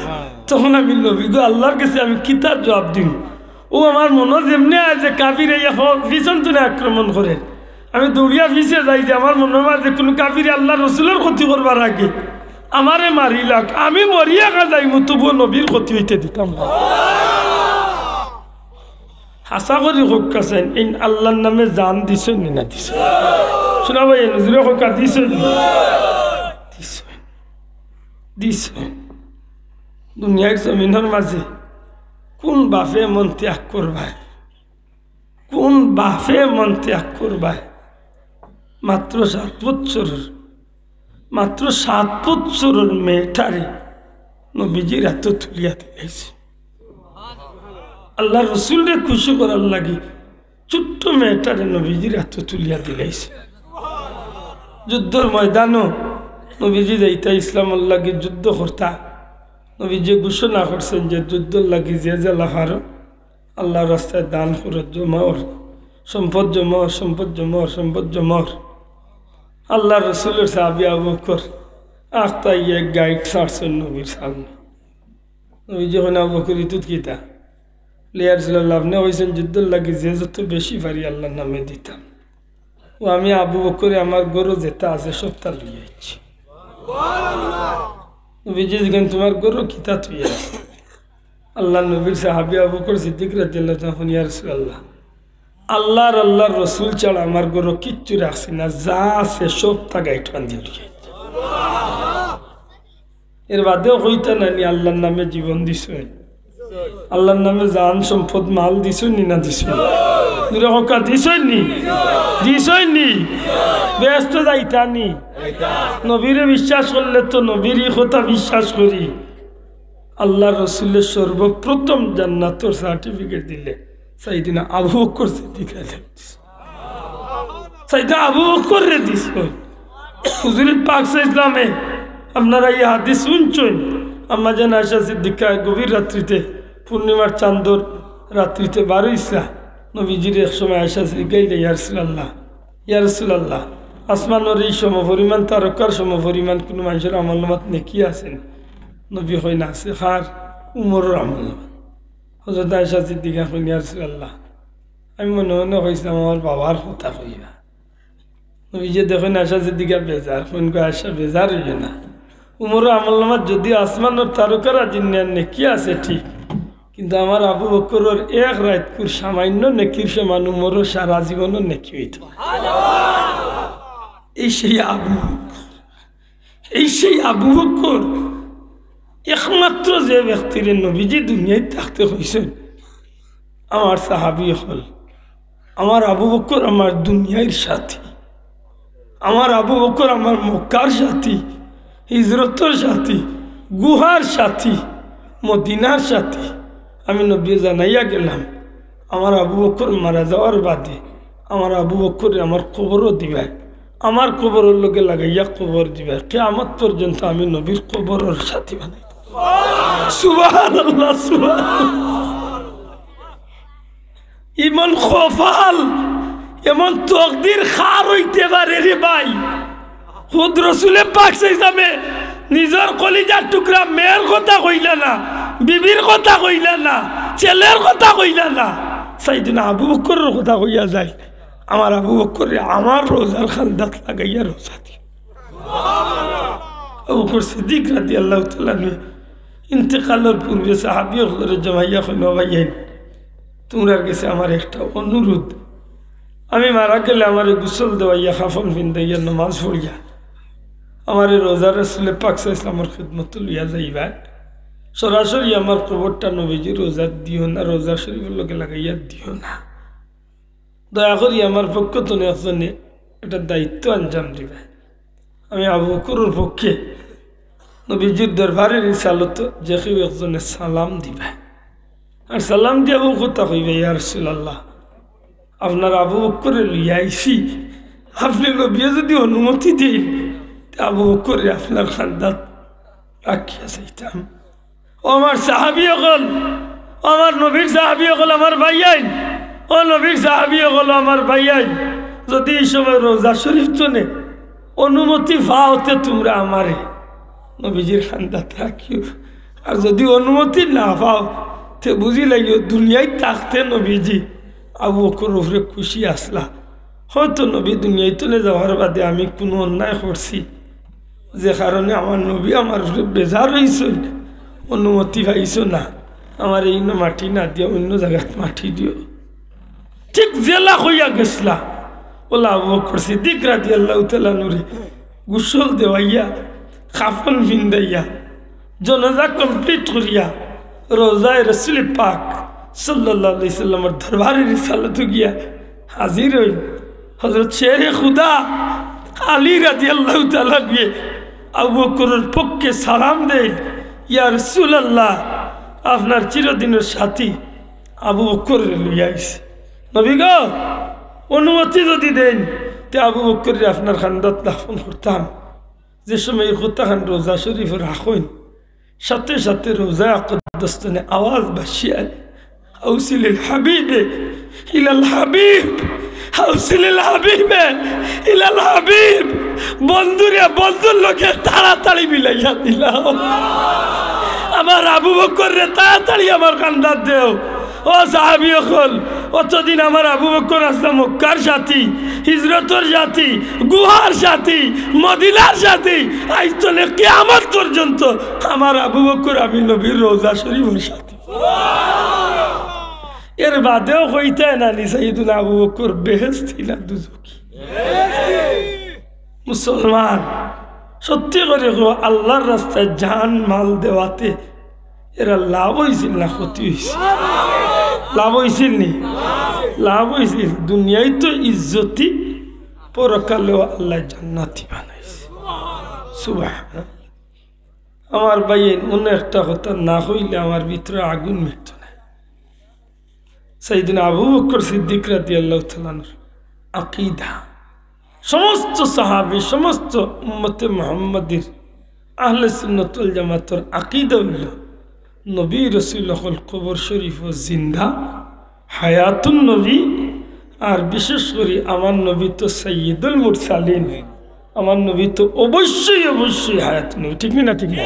তখন আমি নবী গো, আল্লার গেছে আমি কিতা জুয়াব দিমু? অউ আমার মনো যেমনে অয় যে কাফিরে আইয়া ফ-, পিছন তনে আক্রমণ করের, আমি দৌড়িয়া পিছে যাই যে আমার মনর মাঝে কুনু কাফিরে আল্লার রসুলর ক্ষতি করবার আগে আমারে মারিলাউক, আমি মরিয়া যাইমু, তবুও নবীর ক্ষতি অইতে দিতাম না। হাছা করি কউক্কা চাইন, এইন আল্লার নামে জান দিছইন নি না দিছইন? শুনা ভাই, নজরে কউক্কা দিছইন নি? দিছইন। দিছইন। দুনিয়ার জমিনর মাঝে কুন বাপে মন ত্যাগ করবায়? কুন বাপে মন ত্যাগ করবায়? মাত্র সাত বছরর, মাত্র সাত বছরর মেয়েটারে নবীজির আতো তুলিয়া দিলাইছে। আল্লার রসুলরে খুশি করার লাগি ছোট্ট মেয়েটারে নবীজির আতো তুলিয়া দিলাইছে। যুদ্ধর ময়দানো নবীজি যাইতা ইসলামর লাগি যুদ্ধ করতা। নবীজিয়ে ঘোষণা করছইন যে যুদ্ধর লাগি যে যেলা পারো আল্লার রাস্তায় দান করো, জমাওর, সম্পদ জমাওর, সম্পদ জমাওর, সম্পদ জমাওর। আল্লার রসুলর সাহাবী আবু বকর আখতা গিয়া গাইট ছাড়ছইন নবীর সামনে। নবীজিয়ে কইন, "আবু বকর, ইতুত কিতা?" "ইয়া রাসুলাল্লাহ, আপনে কইছইন যুদ্ধর লাগি যে যত বেশি পারি আল্লার নামে দিতাম। অউ আমি আবু বকরে আমার ঘরো যেতা আছে সবতা লইয়া আইছি।" নবীজিয়ে জিকাইন, "তুমার ঘরো কিতা থইয়া আইছো?" আল্লার নবীর সাহাবী আবু বকর সিদ্দিক রাদিয়াল্লাহু তাআলা আনহু কইন, "ইয়া রাসুলাল্লাহ, আল্লাহ আর আল্লার রসুল ছাড়া আমার ঘরো কিচ্ছু রাখছি না, যা আছে সবতা গাইট বান্ধি লইয়া আইছি।" এর বাদেও কইতা নানি আল্লার নামে জীবন দিছইন, আল্লার নামে জান সম্পদ মাল দিছইন নি না দিছইন? জুরে কউক্কা, দিছইন নি? দিছইন নি? বেহেস্তো যাইতা নি? নবীরে বিশ্বাস করলে তো নবীর ই কথা বিশ্বাস করি। আল্লার রসুলে সর্বপ্রথম জান্নাতর certificate দিলে সাইয়েদিনা আবু বকর সিদ্দিক রাদিয়াল্লাহু তাআলা আনহু। সাইয়েদনা আবু বকররে দিছইন। হুজুরে পাক সাল্লাল্লাহু আলাইহি ওয়াসাল্লামে, আপনারা ই হাদিস হুনছইন, আম্মাজান আয়েশা সিদ্দিকা গভীর রাত্রিতে, পূর্ণিমার চান্দর রাত্রিতে বার অইছলা। নবীজিরে এক সময় আয়েশা জিকাইলা, "ইয়া রাসুলাল্লাহ, ইয়া রাসুলাল্লাহ, আসমানর ই সমপরিমাণ তারকার সমপরিমাণ কুনু মানষর আমলনামাত নেকি আছে নি?" নবীয়ে কইন, "আছে।" "কার?" "উমরর আমলনামাত।" হযরত আয়েশা সিদ্দিকা কইন, "ইয়া রাসুলাল্লাহ, আমি মনে মনে কইছলাম আমার বাবার কথা কইবা।" নবীজি দেখইন আয়েশা সিদ্দিকা বেজার, কইন গো আয়েশা, বেজার অইও না। উমরর আমলনামাত যদিও আসমানর তারকারাজির ন্যায় নেকি আছে ঠিক, কিন্তু আমার আবু বকরর এক রাইতকুর সামান্য নেকির সমান উমরর সারা জীবনর নেকি অইতো। এই সেই আবু বকর, এই সেই আবু বকর, একমাত্র যে ব্যক্তিরে নবীজি দুনিয়াত থাকতে কইছইন, আমার সাহাবী অকল, আমার আবু বকর আমার দুনিয়ার সাথী, আমার আবু বকর আমার মক্কার সাথী, হিজরতর সাথী, গুহার সাথী, মদিনার সাথী। আমি নবীয়ে জানাইয়া গেলাম, আমার আবু বকর মারা যাওয়ার বাদে আমার আবু বকররে আমার কবরো দিবায়, আমার কবরর লগে লাগাইয়া কবর দিবায়। কিয়ামত পর্যন্ত আমি নবীর কবরর সাথী বানাই। সুবহানাল্লাহ, সুবহানাল্লাহ। এমন কপাল, এমন তকদির কার অইতে পারে রে ভাই? খুদ রসুলে পাক সাল্লাল্লাহু আলাইহি ওয়াসাল্লামে নিজর কলিজার টুকরা মেয়ের কথা কইলা না, বিবির কথা কইলা না, ছেলের কথা কইলা না, সাইয়েদনা আবু বকরর কথা কইয়া যায়। আমার আবু বকররে আমার রওজার কান্দাত লাগাইয়া রওজা দি। আবু বকর সিদ্দিক রাদিয়াল্লাহু তাআলা আনহু ইন্তেকালর পূর্বে সাহাবী অকলরে জমাইয়া কইন, "ও ভাইয়াইন, তুমরার গেছে আমার একটা অনুরোধ, আমি মারা গেলে আমারে গোসল দেওয়াইয়া, কাফন পিন্দাইয়া, নমাজ পড়িয়া আমারে রওজা রসুলে পাক সাল্লাল্লাহু আলাইহি ওয়াসাল্লামর খিদমতো লইয়া যাইবায়। সরাসরি আমার কবরটা নবীজির রওজাত দিও না, রওজা শরীফর লগে লাগাইয়া দিও না। দয়া করি আমার পক্ষ তনে একজনে একটা দায়িত্ব আঞ্জাম দিবায়।" আমি আবু বকরর পক্ষে নবীজির দরবারে রিসালতো যে কেউ একজনে সালাম দিবায়, আর সালাম দিয়া অউ কথা কইবায়, "ইয়া রাসূলুল্লাহ, আপনার আবু বকররে লইয়া আইছি, আপনে নবীয়ে যুদি অনুমতি দেইন, তে আবু বকররে আপনার কান্দাত রাখিয়া যাইতাম।" ও আমার সাহাবী অকল, ও আমার নবীর সাহাবী অকল, আমার ভাইয়াইন, ও নবীর সাহাবী অকল, ও আমার ভাইয়াইন, যুদি ই সময় রওজা শরীফ তনে অনুমতি পাও তে তুমরা আমারে নবীজির কান্দাত রাখিও। আর যুদি অনুমতি না পাও তে বুঝিলাইও দুনিয়াত থাকতে নবীজি আবু বকরর উপরে খুশি আছলা। হয়তো নবী দুনিয়াত তনে যাওয়ার বাদে আমি কুনু অন্যায় করছি, যে কারণে আমার নবী আমার উপরে বেজার অইছইন, অনুমতি পাইছো না, আমারে ইনো মাটি না দিয়া অইন্য জাগাত মাটি দিও। ঠিক যেলা কইয়া গেছলা, অউলা আবু বকর সিদ্দিক রাদিয়াল্লাহু তাআলা আনহুরে গোসল দেওয়াইয়া, কাফন পিন্দাইয়া, জানাজা complete করিয়া, রওজায়ে রসুলে পাক সাল্লাল্লাহু আলাইহি ওয়াসাল্লামর দরবারে রিসালতো গিয়া হাজির অইন। হযরত শেরে খুদা আলী রাদিয়াল্লাহু তাআলা আনহুয়ে আবু বকরর পক্ষে সালাম দেইন, "ইয়া রাসূলুল্লাহ, আপনার চিরদিনর সাথী আবু বকররে লইয়া আইছি। নবী গো, অনুমতি যুদি দেইন, তে আবু বকররে আপনার কান্দাত দাফন করতাম।" যে সময় ই কথাখান রওজা শরীফো রাখইন, সাথে সাথে রওজা আকদস তনে আওয়াজ ভাসিয়া আয়, "আউসিলিল হাবিবে ইলাল হাবিব, আউসিলিল হাবিবে ইলাল হাবিব।" বন্ধুরে বন্ধুর লগে তাড়াতাড়ি মিলাইয়া দিলাও। আমার আবু বকররে তাড়াতাড়ি আমার কান্দাত দেও। ও সাহাবী অকল, অতদিন আমার আবু বকর আছলা মক্কার সাথী, হিজরতর সাথী, গুহার সাথী, মদিনার সাথী। আইজ তনে কিয়ামত পর্যন্ত আমার আবু বকর আমি নবীর রওজা শরীফর সাথী। এর বাদেও কইতায় নানি সাইয়েদুনা আবু বকর বেহেশতি না দুজখি? মুসলমান, সত্যি করি কও, আল্লার রাস্তায় জান মাল দেওয়াতে এরা লাভ অইছিল না ক্ষতি অইছিল? লাভ অইছিল নি? লাভ অইছিল। দুনিয়াত তো ইজ্জতি, পরকালেও আল্লায় জান্নাতি বানাইছে। সুবহানাল্লাহ। আমার ভাইয়াইন, অন্য একটা কথা না কইলে আমার ভিতরে আগুন মিটতো না। সাইয়েদুনা আবু বকর সিদ্দিক রাদিয়াল্লাহু তাআলা আনহুর আকীদা, সমস্ত সাহাবী, সমস্ত উম্মতে মুহাম্মাদির, আহলে সুন্নাত ওয়াল জামাতর আকীদা অইলো, নবী রসুল অকল কবর শরীফো জিন্দা, হায়াতুন নবী, আর বিশেষ করি আমার নবী তো সাইয়্যিদুল মুরসালিন, আমার নবী তো অবশ্যই, অবশ্যই হায়াতুন নবী, ঠিক নি না? ঠিক না?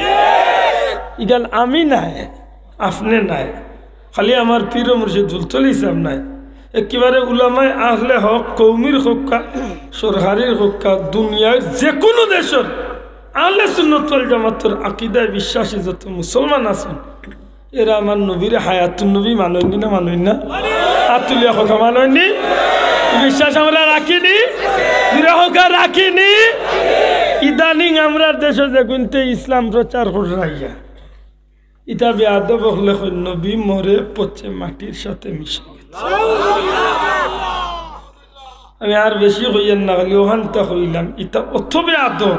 ইখান আমি নায়, আপনে নায়, খালি আমার পীর ও মুর্শিদ ফুলতলি সাব নায়, একেবারে উলামায়ে আহলে হক কওমির হক্কা সরকারির হক্কা, দুনিয়ার যে কোনো দেশর আহলে সুন্নত ওয়াল জামাতর আকিদায় বিশ্বাসী যত মুসলমান আছইন, এরা আমার নবীরে হায়াতুন নবী মানইন নি না মানইন না? আত তুলিয়া কউক্কা, মানইন নি? ই বিশ্বাস আমরা রাখি নি? জুরে কউক্কা, রাখি নি? ইদানিং আমরার দেশো যেগুইন্তে ইসলাম প্রচার কররাইয়া, ইতা বেয়াদব অকলে কইন, "নবী মরে পচে মাটির সাথে মিশে গেছে।" আমি আর বেশি কইয়ার না, খালি অখানটা কইলাম। ইতা অত বেয়াদব।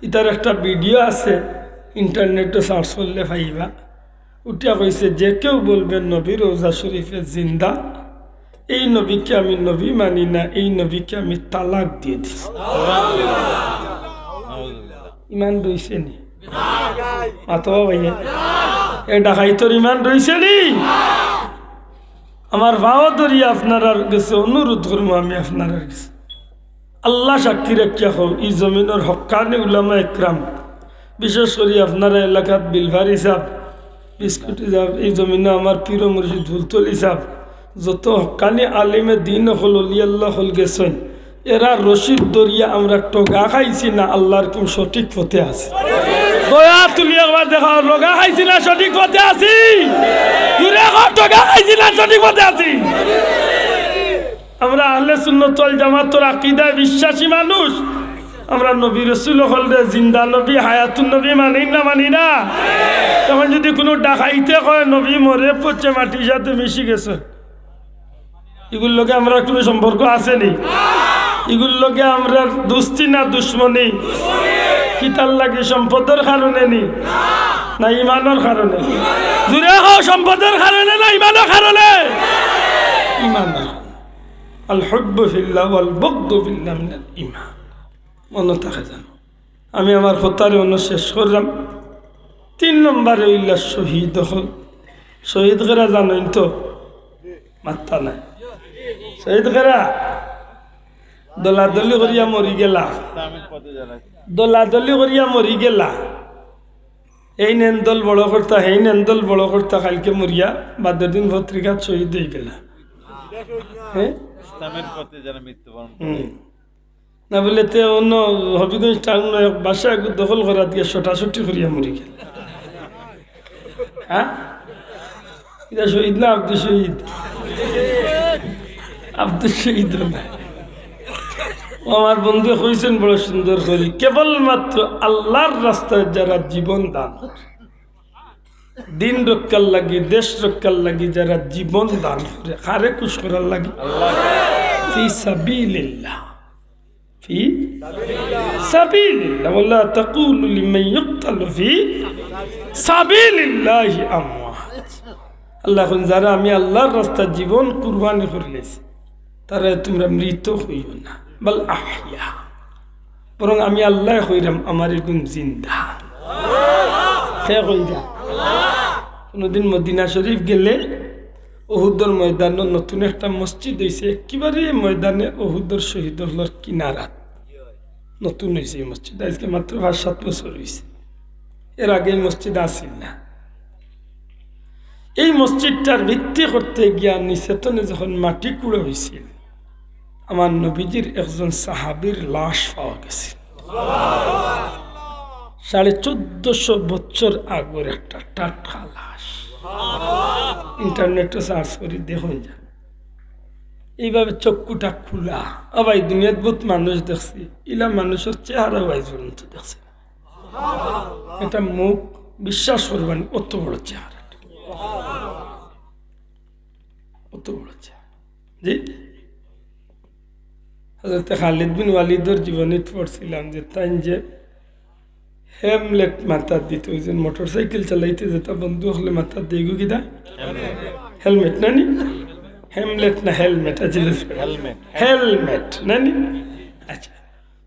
ইতার একটা ভিডিও আছে, ইন্টারনেটো সার্চ করলে পাইবা। উঠিয়া কইছে, "যে কেউ বলবে নবী রওজা শরীফে জিন্দা, এই নবীকে আমি নবী মানি না, এই নবীকে আমি তালাক দিয়ে দিছি।" ইমান রইছে নি? মাতো ভাইয়া, এ ডাকাইতর ইমান রইছে নি? আমার পাও ধরি আপনারার গেছে অনুরোধ করমু আমি আপনারার গেছে, আল্লাহ সাক্ষী রাখিয়া কও, ই জমিনর হক্কানি উলামা একরাম, বিশেষ করি আপনারা এলাকাত বিলভারি সাব, বিস্কুটি সাব, ই জমিনো আমার পীর মুর্শিদ ফুলতলি সাব, যত হক্কানি আলিমে দিন অকল, অলি আল্লাহ অকল গেছইন, এরা রশিদ ধরিয়া আমরা ঠগা খাইছি না আল্লাহর হুকুম সঠিক পথে আছি? দয়া তুলি একবার দেখাও, ঠগা খাইছি না সঠিক পথে আছি? জুরে কও, ঠগা খাইছি না সঠিক পথে আছি? আমরা আহলে সুন্নত ওয়াল জামাতর আকিদায় বিশ্বাসী মানুষ। আমরা নবী রসুল অকলরে জিন্দা নবী, হায়াতুন নবী মানি না, মানি না? তখন যদি কুনু ডাকাইতে কয় নবী মরে পচে মাটির সাথে মিশি গেছে, ইগুর লগে আমরার কুনু সম্পর্ক আছে নি? ইগুর লগে আমরার দুস্তি না দুশমনি? কিতার লাগি? সম্পদর কারণে নি না ইমানর কারণে? জুরে কও, সম্পদর কারণে না ইমানর কারণে? ইমানর কারণে। আল হুব্বু ফিল্লাহ ওয়াল বুগদু ফিল্লাহ মিনাল ইমান। মনো থাকে যেন। আমি আমার কথারে অনো শেষ করলাম। তিন নম্বরে অইলা শহীদ অকল। শহীদ কেরা জানইন তো? মাত্তা নাই। শহীদ কেরা? দলাদলি করিয়া মরি গেলা। দলাদলি করিয়া মরি গেলা। এইন এন দল বড় করতা, হেইন এন দল বড় করতা, কাইলকে মরিয়া বাদর দিন পত্রিকাত শহীদ অইগেলা। হ্যাঁ? ইসলামের পথে যারা মৃত্যুবরণ করে। হুম। না বুলে তে অনো হবিগঞ্জ টাউন এক বাসা এগু দখল করাত গিয়া ছটাছটি করিয়া মরি গেল। হ্যাঁ? ইটা শহীদ না আব্দুল শহীদ? আব্দুল শহীদ না। ও আমার বন্ধু কইছইন বড় সুন্দর করি, কেবলমাত্র আল্লাহর রাস্তায় যারা জীবন দান করে, দিন রক্ষার লাগি, দেশ রক্ষার লাগি যারা জীবন দান করে, কারে খুশ করার লাগি? আল্লাহ। ফি সাবিলিল্লাহ। ফি সাবিলিল্লাহ। ওয়ালা তাকুলু লিমান ইউকতালু ফি সাবিলিল্লাহি আমওয়াত। আল্লাহ কইন, যারা আমি আল্লাহর রাস্তায় জীবন কুরবানি করিলাইছে, তারারে তুমরা মৃত কইও না, বাল আহইয়া। বরং আমি আল্লায় কইরাম, আমার এগুন জিন্দা। কে কইরা? কুনুদিন মদিনা শরীফ গেলে উহুদর ময়দানো নতুন একটা মসজিদ অইছে, একেবারে ময়দানে উহুদর শহীদ অকলর কিনারাত নতুন অইছে এই মসজিদ। আইজকে মাত্র পাঁচ সাত বছর অইছে, এর আগে এই মসজিদ আছিল না। এই মসজিদটার ভিত্তি করতে গিয়া নিচে তনে যখন মাটি কুড়া অইছিল, আমার নবীজির একজন সাহাবীর লাশ পাওয়া গেছে। সাড়ে চোদ্দশো বছর আগর একটা টাটকা লাশ। ইন্টারনেটো সার্চ করি দেখইন যান। এইভাবে চক্ষুটা খুলা। আবার এই দুনিয়াত বহুত মানুষ দেখছি, ইলা মানুষর চেহারাও আইজ পর্যন্ত দেখছি না। এটা মুখ বিশ্বাস করবা নি, অত বড় চেহারা, অত বড় চেহারা। জি, হযরতে খালিদ বিন ওয়ালিদর জীবনীত পড়ছিলাম যে তাইন যে হেমলেট মাথাত দিত, ওই যে মোটরসাইকেল চালাইতে যেটা বন্ধু অকলে মাথাত দেয়, এগু কিতা? হেলমেট না নি? হেমলেট না হেলমেট? আচ্ছা, আচ্ছা। হেলমেট। হেলমেট না নি? আচ্ছা,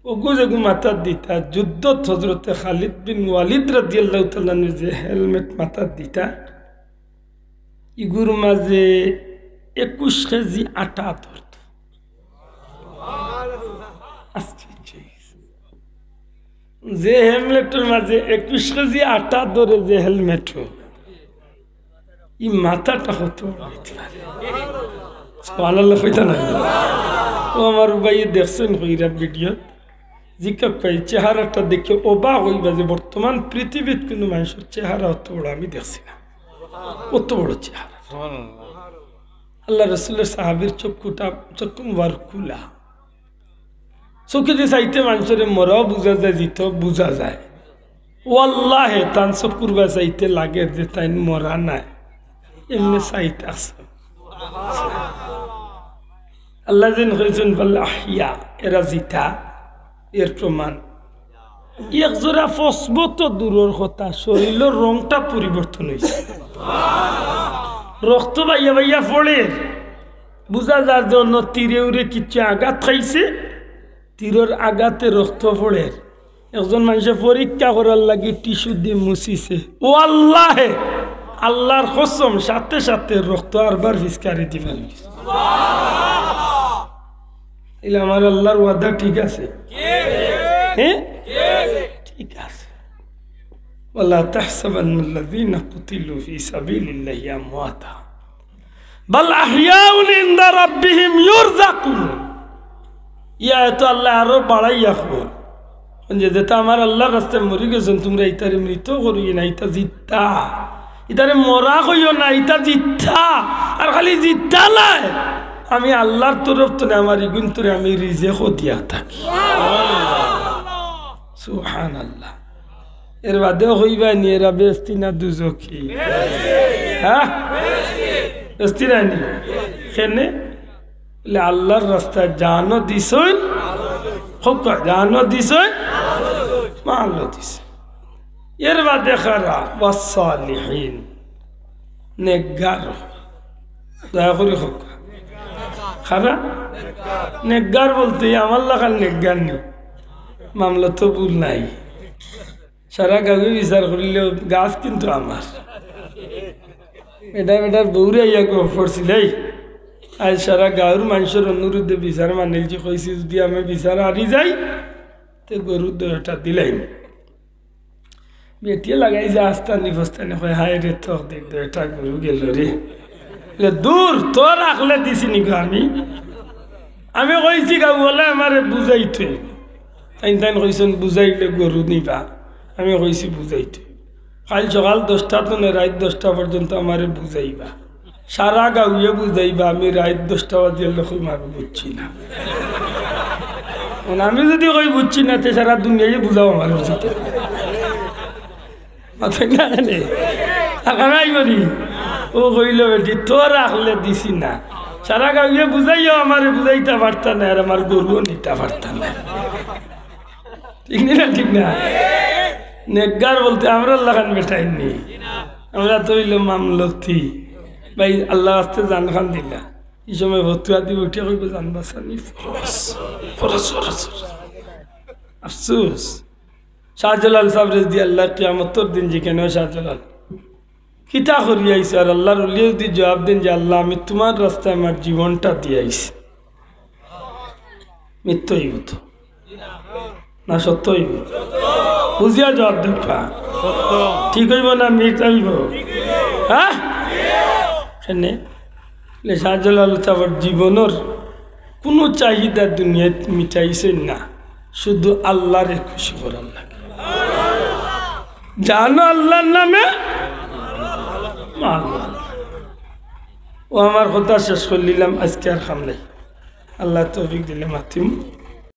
ওগু যেগু মাথাত দিতা, যুদ্ধত হযরতে খালিদ বিন ওয়ালিদ রাদিয়াল্লাহু তাআলা আনহু যে হেলমেট মাথাত দিতা, ইগুর মাঝে একুশ কেজি আটা ধরত। আচ্ছা, আচ্ছা। যে হেলমেটর মাঝে একুশ কেজি আটা ধরে যে হেলমেট, ই মাথাটা কত বড় অইতে পারে? সুবহানাল্লাহ কইতা না? আমার ভাইয়ে দেখছইন কইরা ভিডিওত, জিকাউক্কা, এই চেহারাটা দেখিয়া অবাক অইবা যে বর্তমান পৃথিবীত কুনু মানষর চেহারা অত বড় আমি দেখছি না, অত বড় চেহারা। আল্লার রসুলর সাহাবীর চক্ষুটা, চক্ষু মুবারক খুলা, চউখেদি চাইতে মানষরে মরাও বুঝা যায়, জিতাও বুঝা যায়। ওয়াল্লাহে তান চক্ষুর বায় চাইতে লাগের যে তাইন মরা নায়, এমনে চাইত আছে। আল্লায় যেন কইছইন, "বাল আহইয়া", এরা জিতা, এর প্রমাণ। এক জোড়া ফসবো তো দূরর কথা, শরীলর রংটা পরিবর্তন অইছে। রক্ত বাইয়া বাইয়া পড়ের, বুঝা যার যে অন্য তীরে উরে কিচ্ছু আঘাত খাইছে, তীরর আঘাতে রক্ত পড়ের। একজন মানষে পরীক্ষা করার লাগি টিস্যু দি মুছিছে। ওয়াল্লাহে, আল্লার কসম, সাথে সাথে রক্ত আরবার ফিচকারি দি ফালাই দিছে। ইলা আমার আল্লার ওয়াদা ঠিক আছে? হ্যাঁ? ঠিক আছে। ولا تحسبن الذين قتلوا في سبيل الله أمواتا بل أحياء عند ربهم يرزقون। ই আয়াতো আল্লায় আরো বাড়াইয়া কইন যে, যেতা আমার আল্লার রাস্তায় মরি গেছইন, তুমরা ইতারে মৃত করিও না, ইতা জিতা। ইতারে মরা কইও না, ইতা জিতা। আর খালি জিতা নায়, আমি আল্লার তরফ তনে আমার ইগুইন্তরে আমি রিজেকও দিয়া থাকি। সুবহানাল্লাহ। এর বাদেও কইবায়নি এরা বেহেস্তি না দুজখি? হ্যাঁ? বেহেস্তি নায়নি? কেনে? বলে, আল্লার রাস্তায় জানও দিছইন, কউক্কা, জানও দিছইন, মালও দিছইন। এর বাদে কারা? ওয়াসসালিহিন, নেককার। দয়া করি কউক্কা। কারা? নেককার বলতে আমার লাখান নেককার নি, মামলাত ভুল নাই। সারা গাউয়ে বিচার করিলেও গাছ কিন্তু আমার। বেটা বেটার বউরে আইয়া গফ করছিল, এই, আইজ সারা গাউর মানষর অনুরোধে বিচার মানিলছি, কইছি যুদি আমি বিচার হারি যাই, তে গরুর দইটা দিলাইমু। বেটিয়ে লাগাইছে আস্তানি ফস্তানি, কয়, "হায় রে তকদির, দইটা গরু গেল রে।" বলে, "দূর, তোর আখলে দিছি নি গো আমি? আমি কইছি গাউআলায় আমারে বুঝাইতে।" তাইন তাইন কইছইন, "বুঝাইলে গরু নিবা।" আমি কইছি, "বুঝাইতে।" কাইল সকাল দশটা তনে রাইত দশটা পর্যন্ত আমারে বুঝাইবা, সারা গাউয়ে বুঝাইবা, আমি রাইত দশটা বাজিয়া লেখি মারু বুঝছি না। এখন আমি যুদি কই বুঝছি না, তে সারা দুনিয়ায় বুঝাও আমার উচিত। মাথায় না আনে। আর খারাই করি। ও কইল, "বেটি, তোর আখলে দিছি না। সারা গাউয়ে বুঝাইও আমারে বুঝাইতা পারতা না, আর আমার গরুও নিতা পারতা না।" ঠিক নি না? ঠিক না? নেককার বলতে আমরার লাখান বেটাইন নি। আমরা তো অইল মামলতি। ভাই, আল্লার ওয়াস্তে জান খান দিলা। ই সময় ফতুয়া দিব, উঠিয়া কইব, "জান বাঁচানি ফরজ, ফরজ, ফরজ।" আফসোস। শাহজালাল সাব রাদিয়াল্লাহু, কিয়ামতর দিন জিকাইন, "ও শাহজালাল, কিতা করি আইছো?" আর আল্লার ওলিয়ে যুদি জবাব দেইন যে, "আল্লাহ, আমি তুমার রাস্তায় আমার জীবনটা দিয়া আইছি।" মিথ্যা অইব তো? না সত্য অইব? বুঝিয়া জবাব দেউক্কা। ঠিক অইব না মিথ্যা অইব? হ্যাঁ? কেনে? লে শাহজালাল সাবর জীবনর কুনু চাহিদা দুনিয়াত মিটাইছইন না, শুধু আল্লারে খুশি করার লাগি। জানো আল্লার নামে মাল। ও আমার কথা শেষ করিলিলাম, আইজকে আর কাম নাই। আল্লায় তৌফিক দিলে মাতিমু।